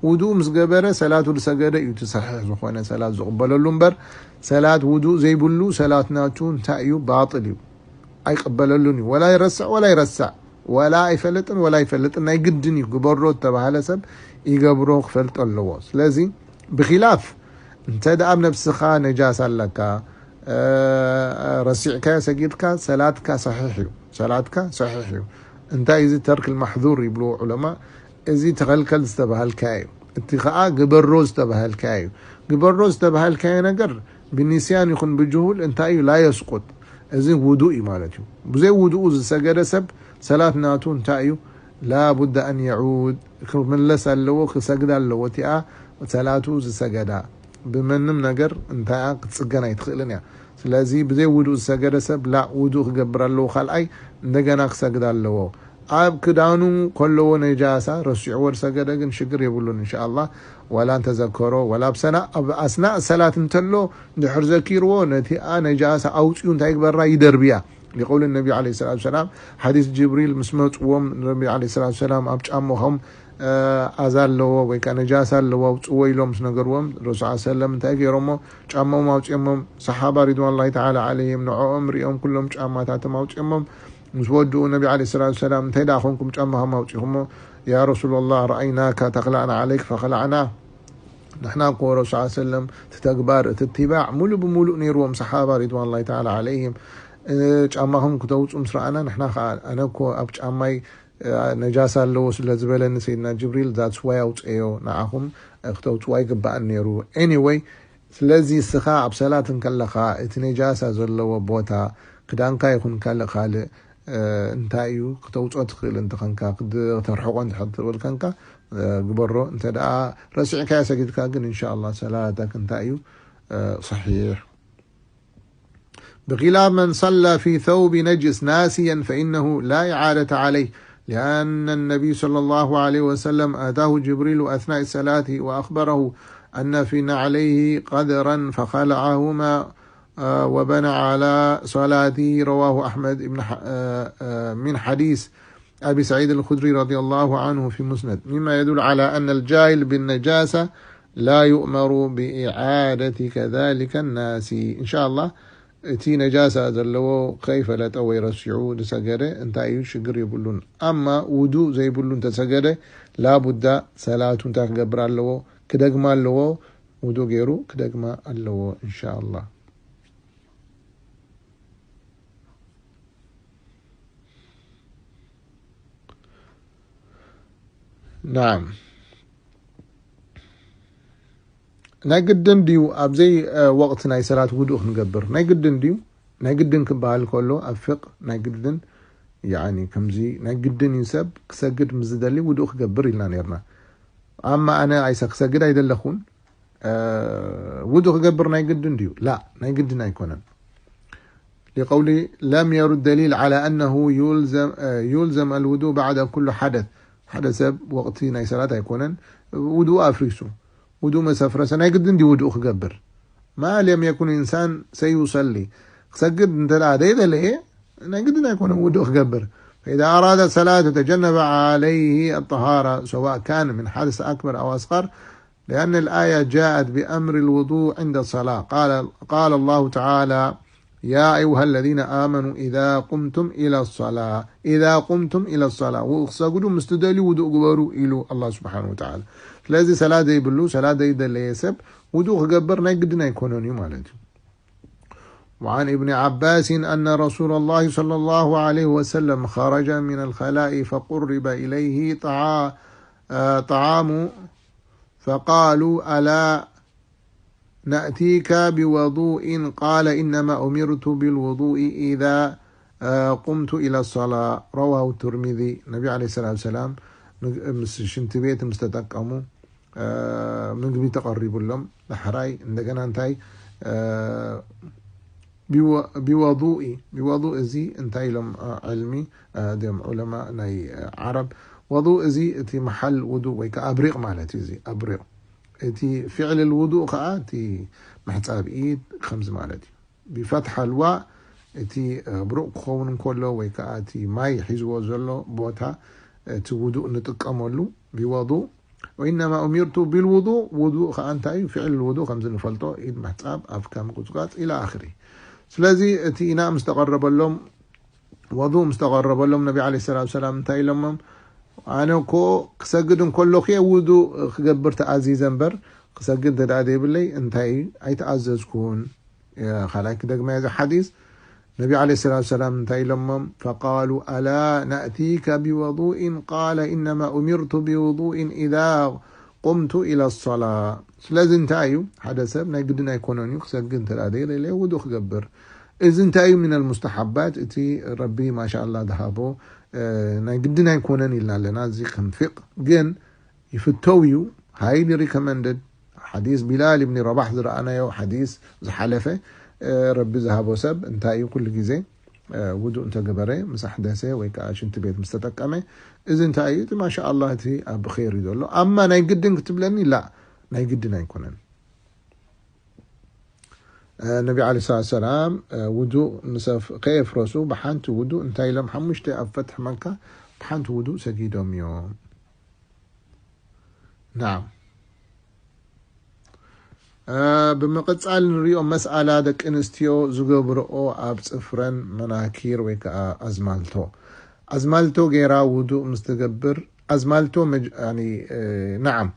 ውዱእ ምስ ገበረ ሰላቱ ዝሰገደ እዩ እቲ ሰሒሕ ዝኾነ ሰላት ዝቕበለሉ እምበር፣ ሰላት ውዱእ ዘይብሉ ሰላት ናቱ እንታይ እዩ? ባጥል እዩ። ኣይቅበለሉን እዩ። ወላ ይረስዕ ወላ ይረስዕ፣ ወላ ኣይፈልጥን ወላ ይፈልጥን፣ ናይ ግድን እዩ። ግበሮ ዝተባሃለ ሰብ ይገብሮ ክፈልጦ ኣለዎ። ስለዚ ብኺላፍ እንተ ደኣ ኣብ ነብስኻ ነጃሳ ኣለካ፣ እ፣ ረሲዕካዮ ሰጊድካ፣ ሰላትካ ሰሒሕ እዩ። ሰላትካ ሰሒሕ እዩ። እንታይ እዚ ተርክ ልማሕዙር ይብልዎ ዑለማ፣ እዚ ተኸልከል ዝተባሃልካዮ እዩ። እቲ ኸኣ ግበሮ ዝተባሃልካዮ እዩ። ግበሮ ዝተባሃልካዮ ነገር ብኒስያን ይኹን ብጅሁል እንታይ እዩ? ላ የስቁጥ። እዚ ውዱእ እዩ ማለት እዩ። ብዘይ ውዱኡ ዝሰገደ ሰብ ሰላት ናቱ እንታይ እዩ? ላቡዳ ኣን የዑድ፣ ክምለስ ኣለዎ፣ ክሰግድ ኣለዎ። እቲኣ ሰላቱ ዝሰገዳ ብመንም ነገር እንታይ እያ? ክትጽገን ኣይትኽእልን እያ። ስለዚ ብዘይ ውዱእ ዝሰገደ ሰብ ላ ውዱእ ክገብር ኣለዎ፣ ካልኣይ እንደገና ክሰግድ ኣለዎ። ኣብ ክዳኑ ከለዎ ነጃሳ ረሲዕዎ ዝሰገደ ግን ሽግር የብሉን። እንሻኣላህ፣ ወላ እንተዘከሮ፣ ወላ ኣብ ሰና-፣ ኣብ ኣስናእ ሰላት እንተሎ እንድሕር ዘኪርዎ፣ ነቲኣ ነጃሳ ኣውፅኡ እንታይ ግበራ? ይደርብያ። ሊቀውል ነቢ ዓለይሂ ሰላቱ ሰላም፣ ሓዲስ ጅብሪል ምስ መፅዎም፣ ነቢ ዓለይሂ ሰላቱ ሰላም ኣብ ጫሞኹም፣ እ፣ ኣዛ ኣለዎ ወይ ከዓ ነጃሳ ኣለዎ ኣውፅዎ ኢሎም ምስ ነገርዎም፣ ረሱል ሰለም እንታይ ገይሮሞ? ጫማኦም ኣውፅኦሞም። ሰሓባ ሪድዋንላሂ ተዓላ ዓለይሂም ንዕኦም ሪኦም ኩሎም ጫማታቶም ኣውፅኦሞም። ምስ ወድኡ ነቢ ዓለይሂ ሰላቱ ሰላም፣ እንታይ ደኣ ኮንኩም ጫማኹም ኣውፂኹሞ? ያ ረሱለላህ፣ ረኣይናካ ተኽላዕና ዓለይክ ፈኸላዕና። ንሕና እኮ ረሱል ሰለም እቲ ተግባር፣ እቲ እትባዕ ሙሉእ ብሙሉእ ነይርዎም ሰሓባ ሪድዋንላሂ ተዓላ ዓለይሂም። እ፣ ጫማኹም ክተውፁ ምስ ረኣና፣ ንሕና ከዓ፣ ኣነ እኮ ኣብ ጫማይ፣ እ፣ ነጃሳ ኣለዎ ስለ ዝበለኒ ሰይድና ጅብሪል፣ that's why ኣውፀዮ፣ ንዓኹም፣ እ፣ ክተውፅዎ ኣይግባእን ነይሩ። ኤኒወይ፣ ስለዚ እስኻ ኣብ ሰላት እንከለኻ እቲ ነጃሳ ዘለዎ ቦታ ክዳንካ ይኹን ካልእ ካልእ፣ እ፣ እንታይ እዩ ክተውፅኦ ትኽእል እንተኸንካ፣ ክድ-፣ ክተርሕቆ እንድሕር ትኽእል ከንካ፣ እ፣ ግበሮ። እንተ ደኣ ረሲዕካዮ ሰጊድካ ግን እንሻኣላህ ሰላተክ እንታይ እዩ፣ እ፣ ሰሒሕ። بخلاف من صلى في ثوب نجس ناسيا فإنه لا إعادة عليه، لأن النبي صلى الله عليه وسلم أتاه جبريل أثناء الصلاة وأخبره أن في نعليه قذرا فخلعهما، آه، وبنى على صلاته. رواه أحمد بن ح-، آه، آه، من حديث أبي سعيد الخدري رضي الله عنه في مسند، مما يدل على أن الجاهل بالنجاسة لا يؤمر بإعادة كذلك الناسي. إن شاء الله، እቲ ነጃሳ ዘለዎ ከይፈለጠ ወይ ረሲዑ ዝሰገደ እንታይ እዩ? ሽግር የብሉን። ኣማ ውዱእ ዘይብሉ እንተሰገደ፣ ላቡዳ ሰላቱ እንታይ ክገብር ኣለዎ? ክደግማ ኣለዎ። ውዱእ ገይሩ ክደግማ ኣለዎ፣ እንሻኣላህ። ናዓም። ናይ ግድን ድዩ ኣብዘይ ወቕቲ ናይ ሰላት ውዱእ ክንገብር? ናይ ግድን ድዩ? ናይ ግድን ክበሃል ከሎ ኣብ ፍቕ ናይ ግድን ከምዚ ናይ ግድን እዩ ሰብ ክሰግድ ምስ ዝደሊ ውዱእ ክገብር ኢልና ነርና። ኣማ ኣነ ኣይሰ ክሰግድ ኣይደለኹን፣ ውዱእ ክገብር ናይ ግድን ድዩ? ላ፣ ናይ ግድን ኣይኮነን። لقول لم يرد دليل على أنه يلزم يلزم الوضوء بعد كل حدث. ሓደ ሰብ ወቕቲ ናይ ሰላት ኣይኮነን ውዱእ ኣፍሪሱ፣ ውዱእ መሰፍረሰ ናይ ግድን ድዩ ውዱእ ክገብር? ما لم يكن إنسان سيصلي. ክሰግድ እንተ ደኣ ዘይደለየ ናይ ግድን ኣይኮነን ውዱእ ክገብር። فإذا أراد الصلاة تجنب عليه الطهارة سواء كان من حدث أكبر أو أصغر، لأن الآية جاءت بأمر الوضوء عند الصلاة. قال قال الله تعالى: يا أيها الذين آمنوا إذا قمتم إلى الصلاة إذا قمتم إلى الصلاة ውኡ ክሰግዱ ምስ ትደልዩ ውዱእ ግበሩ ኢሉ ኣላህ ስብሓን ወተዓላ። ስለዚ ሰላት ዘይብሉ ሰላት ዘይደለየ ሰብ ውዱእ ክገብር ናይ ግድን ኣይኮነን እዩ ማለት እዩ። وعن ابن عباس أن رسول الله صلى الله عليه وسلم خرج من الخلاء فقرب إليه طعا- آه، طعام فقالوا: ألا نأتيك بوضوء؟ قال: إنما أمرت بالوضوء إذا آه، قمت إلى الصلاة. رواه الترمذي. ነቢ ዓለይሂ ሰላቱ ወሰላም ምስ ሽንቲ ቤት ምስ ተጠቀሙ ምግቢ ተቐሪቡሎም፣ ዳሕራይ እንደገና እንታይ ቢወዱኢ፣ ቢወዱእ እዚ እንታይ ኢሎም ዕልሚ ድም ዑለማ ናይ ዓረብ፣ ወዱእ እዚ እቲ መሓል ውዱእ ወይ ከዓ ኣብሪቕ ማለት እዩ። እዚ ኣብሪቕ እቲ ፊዕል ውዱእ ከዓ እቲ ምሕፃብ ኢድ ከምዚ ማለት እዩ። ብፈትሓ ልዋ እቲ ኣብሩቕ ክኸውን እንከሎ ወይ ከዓ እቲ ማይ ሒዝዎ ዘሎ ቦታ እቲ ውዱእ ንጥቀመሉ ብወዱእ። ወኢነማ ኡሚርቱ ቢልውዱእ፣ ውዱእ ከዓ እንታይ እዩ? ፊዕል ውዱእ ከምዚ ንፈልጦ ኢድ ምሕፃብ፣ ኣፍካ ምቁፅቃፅ ኢላ ኣኽሪ። ስለዚ እቲ ኢናእ ምስ ተቐረበሎም፣ ወዱእ ምስ ተቐረበሎም ነቢ ዓለይሂ ሰላቱ ሰላም እንታይ ኢሎሞም? ኣነ እኮ ክሰግድ እንከለኹ እየ ውዱእ ክገብር ተኣዚዘ እምበር ክሰግድ እንተ ደኣ ዘይብለይ እንታይ ኣይተኣዘዝኩን። ካልኣይ ክደግማ እዚ ሓዲስ ነቢ ዓለይሂ ሰላቱ ሰላም እንታይ ኢሎሞም? ፈቃሉ ኣላ ናእቲከ ቢወዱእን ቃለ ኢነማ ኡሚርቱ ቢውዱእን ኢዛ ቁምቱ ኢላ ሶላ። ስለዚ እንታይ እዩ ሓደ ሰብ ናይ ግድን ኣይኮነን እዩ ክሰግድ እንተ ደኣ ዘይደለየ ውዱእ ክገብር። እዚ እንታይ እዩ ሚነል ሙስተሓባት እቲ ረቢ ማሻ ኣላ ዝሃቦ ናይ ግድን ኣይኮነን ኢልና ኣለና። እዚ ከም ፊቅ ግን ይፍተው እዩ። ሃይሊ ሪኮመንድድ ሓዲስ ቢላል ኢብኒ ረባሕ ዝረኣናዮ ሓዲስ ዝሓለፈ ረቢ ዝሃቦ ሰብ እንታይ እዩ ኩሉ ግዜ ውዱእ እንተገበረ ምስ ኣሕደሰ ወይ ከዓ ሽንቲ ቤት ምስ ተጠቀመ እዚ እንታይ እዩ እቲ ማሻ ኣላ እቲ ኣብ ኸይር እዩ ዘሎ። ኣማ ናይ ግድን ክትብለኒ ላ ናይ ግድን ኣይኮነን። ነቢ ዓለይሂ ሰላቱ ሰላም ውዱእ ምስ ከየፍረሱ ብሓንቲ ውዱእ እንታይ ኢሎም ሓሙሽተ ኣብ ፈትሒ መካ ብሓንቲ ውዱእ ሰጊዶም እዮም። ናም ብምቕጻል ንሪኦ መስኣላ ደቂ ኣንስትዮ ዝገብርኦ ኣብ ጽፍረን መናኪር ወይ ከዓ ኣዝማልቶ ኣዝማልቶ ገይራ ውዱእ ምስ ትገብር ኣዝማልቶ ናዓም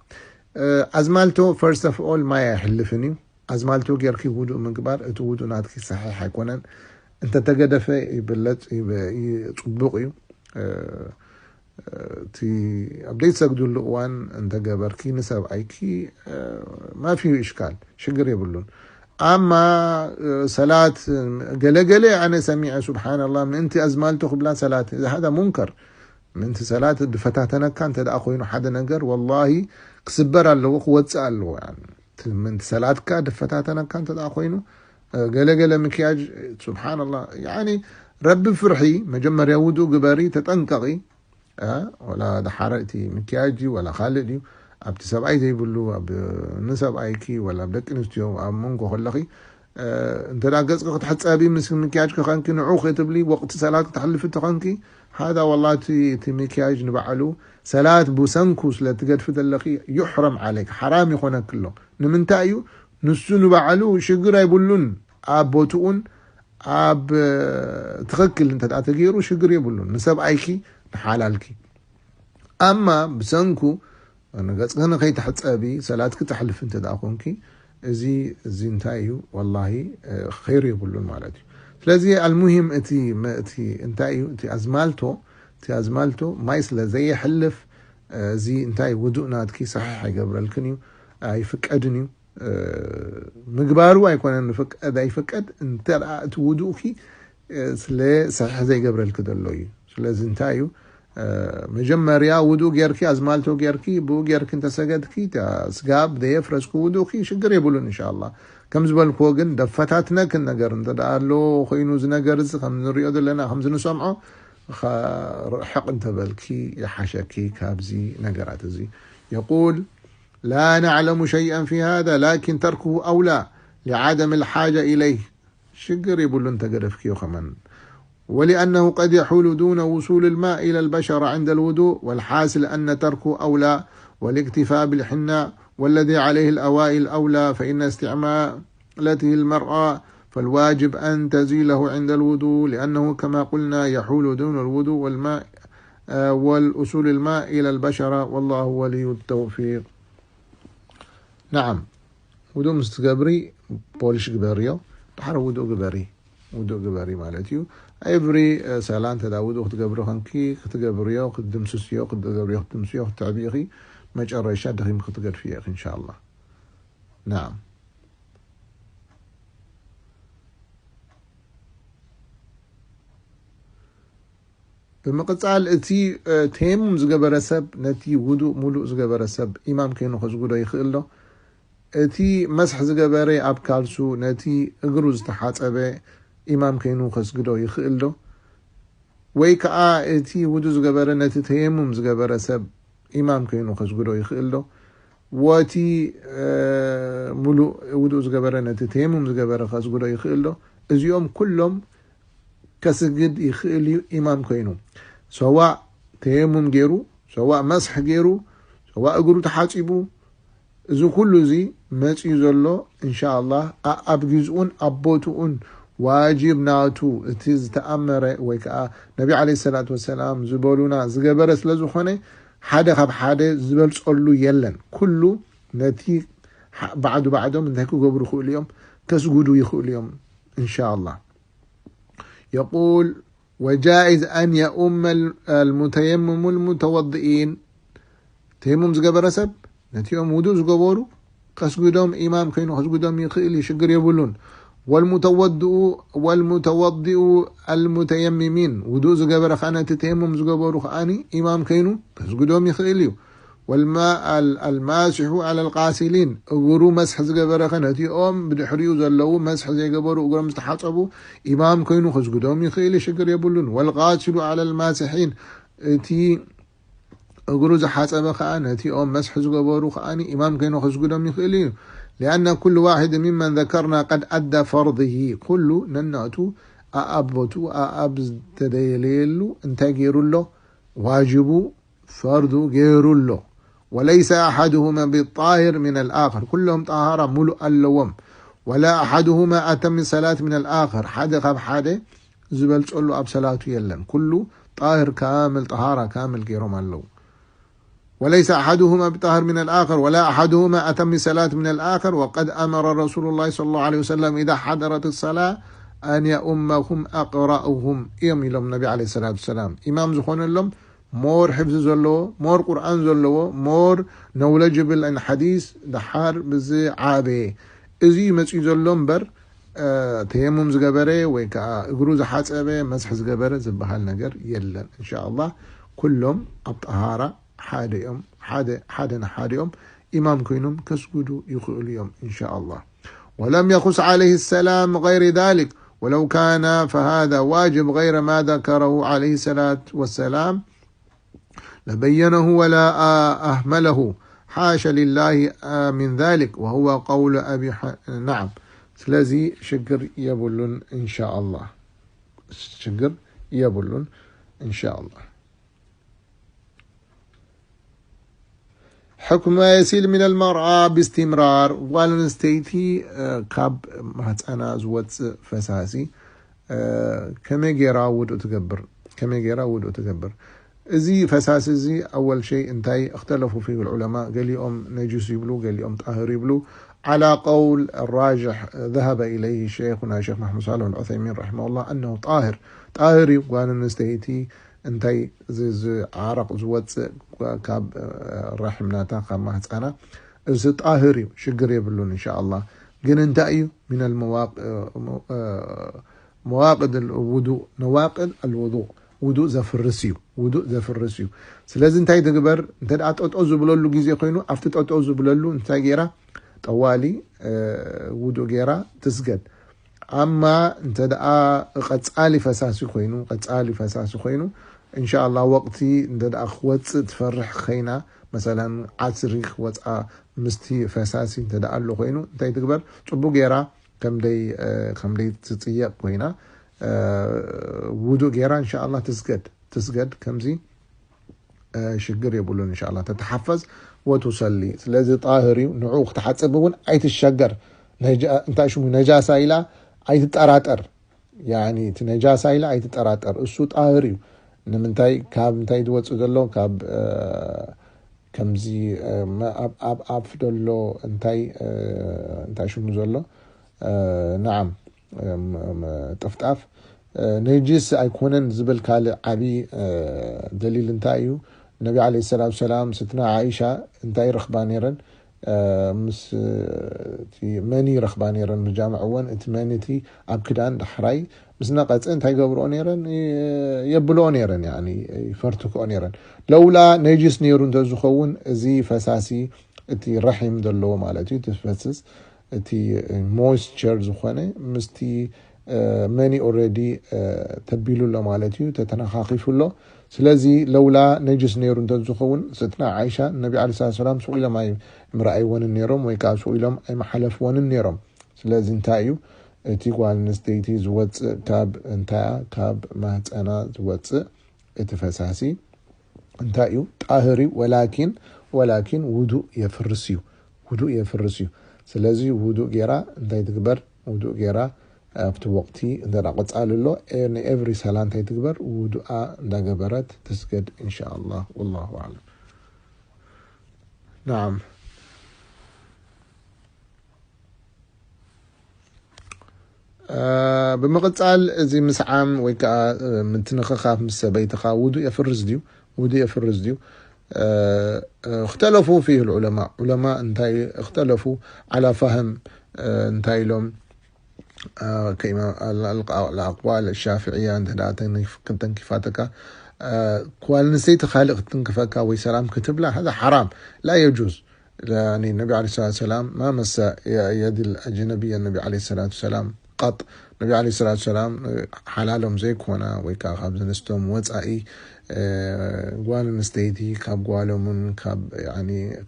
ኣዝማልቶ ፈርስት ኦፍ ኦል ማይ ኣይሕልፍን እዩ። ኣዝማልቶ ጌርኪ ውዱእ ምግባር እቲ ውዱእ ናትኪ ሰሒሕ ኣይኮነን። እንተተገደፈ ይበለጽ ጽቡቕ እዩ። እቲ ኣብ ዘይትሰግድሉ እዋን እንተገበርኪ ንሰብኣይኪ ማፊዩ እሽካል ሽግር የብሉን። ኣማ ሰላት ገለገለ ኣነ ሰሚዐ ስብሓንላ ምእንቲ ኣዝማልቶ ክብላ ሰላት እዚ ሓደ ሙንከር ምእንቲ ሰላት ድፈታተነካ እንተ ደኣ ኮይኑ ሓደ ነገር ወላሂ ክስበር ኣለዎ ክወፅእ ኣለዎ። ምእንቲ ሰላትካ ድፈታተነካ እንተ ደኣ ኮይኑ ገለገለ ምክያጅ ስብሓንላ ያኒ ረቢ ፍርሒ መጀመርያ ውዱእ ግበሪ ተጠንቀቂ። ወላ ደሓረ እቲ ምክያጅ እዩ ወላ ካልእ ድዩ ኣብቲ ሰብኣይ ዘይብሉ ኣብ ንሰብኣይኪ ወላ ኣብ ደቂ ኣንስትዮ ኣብ መንጎ ከለኺ እንተ ገጽኪ ክትሕጸቢ ምስ ምክያጅ ከኸንኪ ንዑ ክትብሊ ወቅቲ ሰላት ክትሕልፊ ተኸንኪ ሃዳ ወላ እቲ ምክያጅ ንባዕሉ ሰላት ብሰንኩ ስለ ትገድፊ ዘለኺ ዩሕረም ዓለይክ ሓራም ይኾነኪ ኣሎ። ንምንታይ እዩ ንሱ ንባዕሉ ሽግር ኣይብሉን ኣብ ቦትኡን ኣብ ትኽክል እንተ ተገይሩ ሽግር የብሉን ንሰብኣይኪ ንሓላልኪ። ኣማ ብሰንኩ ንገጽኪ ንኸይትሕጸቢ ሰላትኪ ተሕልፊ እንተ ደኣ ኮንኪ እዚ እዚ እንታይ እዩ ወላሂ ኸይር የብሉን ማለት እዩ። ስለዚ ኣልሙሂም እቲ እቲ እንታይ እዩ እቲ ኣዝማልቶ እቲ ኣዝማልቶ ማይ ስለ ዘየሕልፍ እዚ እንታይ ውዱእ ናትኪ ሰሒሕ ኣይገብረልክን እዩ፣ ኣይፍቀድን እዩ። ምግባሩ ኣይኮነን ፍቀድ ኣይፍቀድ፣ እንተ ደኣ እቲ ውዱእኪ ስለ ሰሒሕ ዘይገብረልኪ ዘሎ እዩ። ስለዚ እንታይ እዩ፣ መጀመርያ ውዱእ ጌርኪ፣ ኣዝማልቶ ጌርኪ፣ ብኡ ጌርኪ እንተሰገድኪ፣ ስጋብ ዘየፍረስኪ ውዱእኪ ሽግር የብሉን። እንሻላ ከም ዝበልክዎ ግን ደፈታትነክን ነገር እንተ ደኣ ኣሎ ኮይኑ፣ እዚ ነገር እዚ ከም ንሪኦ ዘለና ከም ዝንሰምዖ ርሕቕ እንተበልኪ ይሓሸኪ ካብዚ ነገራት እዚ። يقول: لا نعلم شيئا في هذا، لكن تركه أولى لعدم الحاجة إليه. ሽግር የብሉን ተገደፍክዮ ከመን. ولأنه قد يحول دون وصول الماء إلى البشرة عند الوضوء، والحاصل أن تركه أولى، والاكتفاء بالحناء والذي عليه الأوائل أولى، فإن استعمالته المرأة فالواجب أن تزيله عند الوضوء، لأنه كما قلنا يحول دون الوضوء والماء، آه، والوصول الماء إلى البشرة، والله ولي التوفيق. نعم، ውዱእ ምስ ትገብሪ ፖሊሽ ግበርዮ፣ ድሓር ውዱእ ግበሪ። ውዱእ ግበሪ ማለት እዩ። ኤቭሪ ሰላ እንተ ደኣ ውዱእ ክትገብሪ ኾንኪ፣ ክትገብርዮ፣ ክትድምስስዮ፣ ክትገብርዮ፣ ክትድምስዮ፣ ክትዕብኢኺ፣ መጨረሻ ደኺምኪ ክትገድፍዮ ኢኺ፣ እንሻላ። ናም። ብምቕጻል፣ እቲ፣ እ፣ ተየሙም ዝገበረ ሰብ ነቲ ውዱእ ሙሉእ ዝገበረ ሰብ ኢማም ከይኑ ከስግዶ ይኽእል ዶ? እቲ መስሕ ዝገበረ ኣብ ካልሱ ነቲ እግሩ ዝተሓጸበ ኢማም ከይኑ ከስግዶ ይኽእል ዶ? ወይ ከኣ እቲ ውዱእ ዝገበረ ነቲ ተየሙም ዝገበረ ሰብ ኢማም ከይኑ ከስግዶ ይኽእል ዶ? ወቲ፣ እ፣ ሙሉእ ውዱእ ዝገበረ ነቲ ተየሙም ዝገበረ ከስግዶ ይኽእል ዶ? እዚኦም ኩሎም ከስግድ ይኽእል እዩ ኢማም ኮይኑ። ሰዋእ ተየሙም ገይሩ፣ ሰዋእ መስሕ ገይሩ፣ ሰዋእ እግሩ ተሓጺቡ፣ እዚ ኩሉ እዚ መጺኡ ዘሎ፣ እንሻ ኣላህ፣ ኣኣብ ግዝኡን ኣብ ቦትኡን ዋጅብ ናቱ እቲ ዝተኣመረ ወይ ከኣ ነቢ ዓለይሂ ሰላቱ ወሰላም ዝበሉና ዝገበረ ስለ ዝኾነ፣ ሓደ ካብ ሓደ ዝበልጸሉ የለን። ኩሉ ነቲ ሓ-፣ ባዕዱ ባዕዶም እንታይ ክገብሩ ይኽእሉ እዮም? ከስጉዱ ይኽእሉ እዮም፣ እንሻ ኣላህ። يقول: وجائز أن يؤم ال-، المتيمم المتوضئين። ተየሙም ዝገበረ ሰብ ነቲኦም ውዱእ ዝገበሩ ከስግዶም፣ ኢማም ኮይኑ ከስግዶም ይኽእል እዩ፣ ሽግር የብሉን። والمتوضئ، والمتوضئ المتيممين، ውዱእ ዝገበረ ኸዓ ነቲ ተየሙም ዝገበሩ ኸዓኒ ኢማም ከይኑ ከስግዶም ይኽእል እዩ። والما-، ال-، الماسح على الغاسلين، እግሩ መስሕ ዝገበረ ኸ ነቲኦም ብድሕሪኡ ዘለዉ መስሕ ዘይገበሩ እግሮም ዝተሓጸቡ ኢማም ኮይኑ ከስግዶም ይኽእል እዩ፣ ሽግር የብሉን። والغاسل على الماسحين، እቲ እግሩ ዝሓጸበ ኸኣ ነቲኦም መስሕ ዝገበሩ ኸኣ ኢማም ከይኑ ከስግዶም ይኽእል እዩ። لأن كل واحد ممن ذكرنا قد أدى فرضه، ኩሉ ነናቱ ኣኣብ ቦትኡ ኣኣብ ዝተደለየሉ እንታይ ገይሩ ኣሎ? ዋጅቡ ፈርዱ ገይሩ ኣሎ። وليس أحدهما بطاهر من الآخر، ኩሎም ጠሃራ ሙሉእ ኣለዎም። ولا أحدهما أتم صلاة من الآخر، ሓደ ካብ ሓደ ዝበልጸሉ ኣብ ሰላቱ የለን። ኩሉ ጣህር ካምል፣ ጠሃራ ካምል ገይሮም ኣለዉ። وليس أحدهما بطاهر من الآخر، ولا أحدهما أتم صلاة من الآخر، وقد أمر رسول الله صلى الله عليه وسلم إذا حضرت الصلاة أن يؤمهم أقرأهم እዮም ኢሎም ነቢ ዓለይሂ ሰላቱ ወሰላም። ኢማም ዝኾነሎም ሞር ሕፍዚ ዘለዎ፣ ሞር ቁርኣን ዘለዎ፣ ሞር ነውለጅብል ን ሓዲስ ደሓር ብዝዓበየ። እዚ እዩ መፅዩ ዘሎ እምበር፣ እ፣ ተየሙም ዝገበረ ወይ ከዓ እግሩ ዝሓፀበ፣ መስሕ ዝገበረ ዝበሃል ነገር የለን። እንሻ ኣላህ ኩሎም ኣብ ጠሃራ ሓደ እዮም፣ ሓደ፣ ሓደ ንሓደ እዮም ኢማም ኮይኖም ከስግዱ ይኽእሉ እዮም፣ እንሻ ኣላህ። ولم يخص عليه السلام غير ذلك، ولو كان فهذا واجب غير ما ذكره عليه الصلاة والسلام لبينه ولا أهمله، حاشا لله من ذلك، وهو قول أبي ح-، نعم. ስለዚ ሽግር የብሉን፣ እንሻ ኣላህ። ሽግር የብሉን፣ እንሻ ኣላህ። حكم ما يسيل من المرأة باستمرار، ጓል ኣንስተይቲ፣ እ፣ ካብ ማህፀና ዝወፅእ ፈሳሲ፣ እ፣ ከመይ ገይራ ውዱእ ትገብር? ከመይ ገይራ ውዱእ ትገብር? እዚ ፈሳሲ እዚ ኣወል ሸይ እንታይ እክተለፉ ፊህ ዑለማ፣ ገሊኦም ነጁስ ይብሉ፣ ገሊኦም ጣህር ይብሉ። على قول الراجح ذهب إليه شيخنا الشيخ محمد صالح العثيمين رحمه الله أنه طاهر، ጣህር እዩ። ጓል ኣንስተይቲ እንታይ እዚ ዓረቕ ዝወፅእ ካብ ረሒም ናታ ካብ ማህፃና እዚ ጣህር እዩ፣ ሽግር የብሉን እንሻኣላ። ግን እንታይ እዩ ሚነል መዋቅድ ውዱእ ነዋቅድ ኣልውዱእ ውዱእ ዘፍርስ እዩ። ውዱእ ዘፍርስ እዩ። ስለዚ እንታይ ትግበር? እንተ ደኣ ጠጦ ዝብለሉ ግዜ ኮይኑ ኣብቲ ጠጦ ዝብለሉ እንታይ ገይራ ጠዋሊ ውዱእ ገይራ ትስገድ። ኣማ እንተ ደኣ ቀጻሊ ፈሳሲ ኮይኑ ቀጻሊ ፈሳሲ ኮይኑ እንሻላ ወቅቲ እንተ ደኣ ክወፅእ ትፈርሕ ኸይና መሰለን ዓስሪ ክወፅኣ ምስቲ ፈሳሲ እንተ ደኣ ኣሎ ኮይኑ እንታይ ትግበር? ፅቡቅ ገይራ ከምደይ ከምደይ ትፅየቅ ኮይና ውዱእ ገይራ እንሻላ ትስገድ ትስገድ ከምዚ ሽግር የብሉን እንሻላ ተተሓፈዝ ወቱሰሊ። ስለዚ ጣህር እዩ። ንዑ ክትሓፅብ እውን ኣይትሸገር። እንታይ ሽሙ ነጃሳ ኢላ ኣይትጠራጠር። ያኒ እቲ ነጃሳ ኢላ ኣይትጠራጠር። እሱ ጣህር እዩ። ንምንታይ ካብ እንታይ ዝወፅእ ዘሎ ካብ ከምዚ ኣብ ኣፍ ዘሎ እንታይ እንታይ ሽሙ ዘሎ ናዓም ጥፍጣፍ ነጅስ ኣይኮነን ዝብል ካልእ ዓብዪ ደሊል እንታይ እዩ? ነቢ ዓለይሂ ሰላቱ ሰላም ስትና ዓኢሻ እንታይ ረኽባ ነይረን? ምስ መኒ ረኽባ ነይረን ብጃምዕ እወን እቲ መኒ እቲ ኣብ ክዳን ዳሕራይ ምስ ነቐፀ እንታይ ገብርኦ ነይረን? የብልኦ ነይረን፣ ይፈርትክኦ ነይረን። ለውላ ነጅስ ነይሩ እንተዝኸውን እዚ ፈሳሲ እቲ ረሒም ዘለዎ ማለት እዩ ትፈስስ እቲ ሞይስቸር ዝኾነ ምስቲ መኒ ኦረዲ ተቢሉ ኣሎ ማለት እዩ፣ ተተነኻኺፉ ኣሎ። ስለዚ ለውላ ነጅስ ነይሩ እንተዝኸውን ስትና ዓይሻ ነቢ ዓለ ሰላት ሰላም ስቕ ኢሎም ኣይምረኣይወንን ነይሮም ወይ ከዓ ስቕ ኢሎም ኣይመሓለፍወንን ነይሮም። ስለዚ እንታይ እዩ እቲ ጓል ኣንስተይቲ ዝወፅእ ካብ እንታያ ካብ ማህፀና ዝወፅእ እቲ ፈሳሲ እንታይ እዩ? ጣህር እዩ። ወላኪን ወላኪን ውዱእ የፍርስ እዩ። ውዱእ የፍርስ እዩ። ስለዚ ውዱእ ጌራ እንታይ ትግበር? ውዱእ ጌራ ኣብቲ ወቅቲ እንተ ደኣ ቀጻሊ ኣሎ ንኤቭሪ ሰላ እንታይ ትግበር? ውዱኣ እንዳገበረት ትስገድ ኢንሻኣላህ። ወላሁ ኣዕለም። ናዓም። ብምቕጻል እዚ ምስዓም ወይ ከዓ ምትንኽኻፍ ምስ ሰበይትኻ ውዱእ የፍርስ ድዩ? ውዱእ የፍርስ ድዩ? እኽተለፉ ፊህ ዑለማ። ዑለማ እንታይ እኽተለፉ ዓላ ፋህም እንታይ ኢሎም ከኢማ ኣልኣቅዋል ሻፍዕያ እንተ ተንኪፋተካ ኳል ንሰይቲ ካልእ ክትንክፈካ ወይ ሰላም ክትብላ ሃዛ ሓራም ላ የጁዝ። ነቢ ዓለ ሰላት ሰላም ማ መሰ የድል ኣጅነብያ ነቢ ዓለ ሰላት ሰላም ቀጥ ነቢ ዓለ ሰላት ሰላም ሓላሎም ዘይኮና ወይ ከዓ ካብ ዝንስቶም ወፃኢ ጓል ኣንስተይቲ ካብ ጓሎምን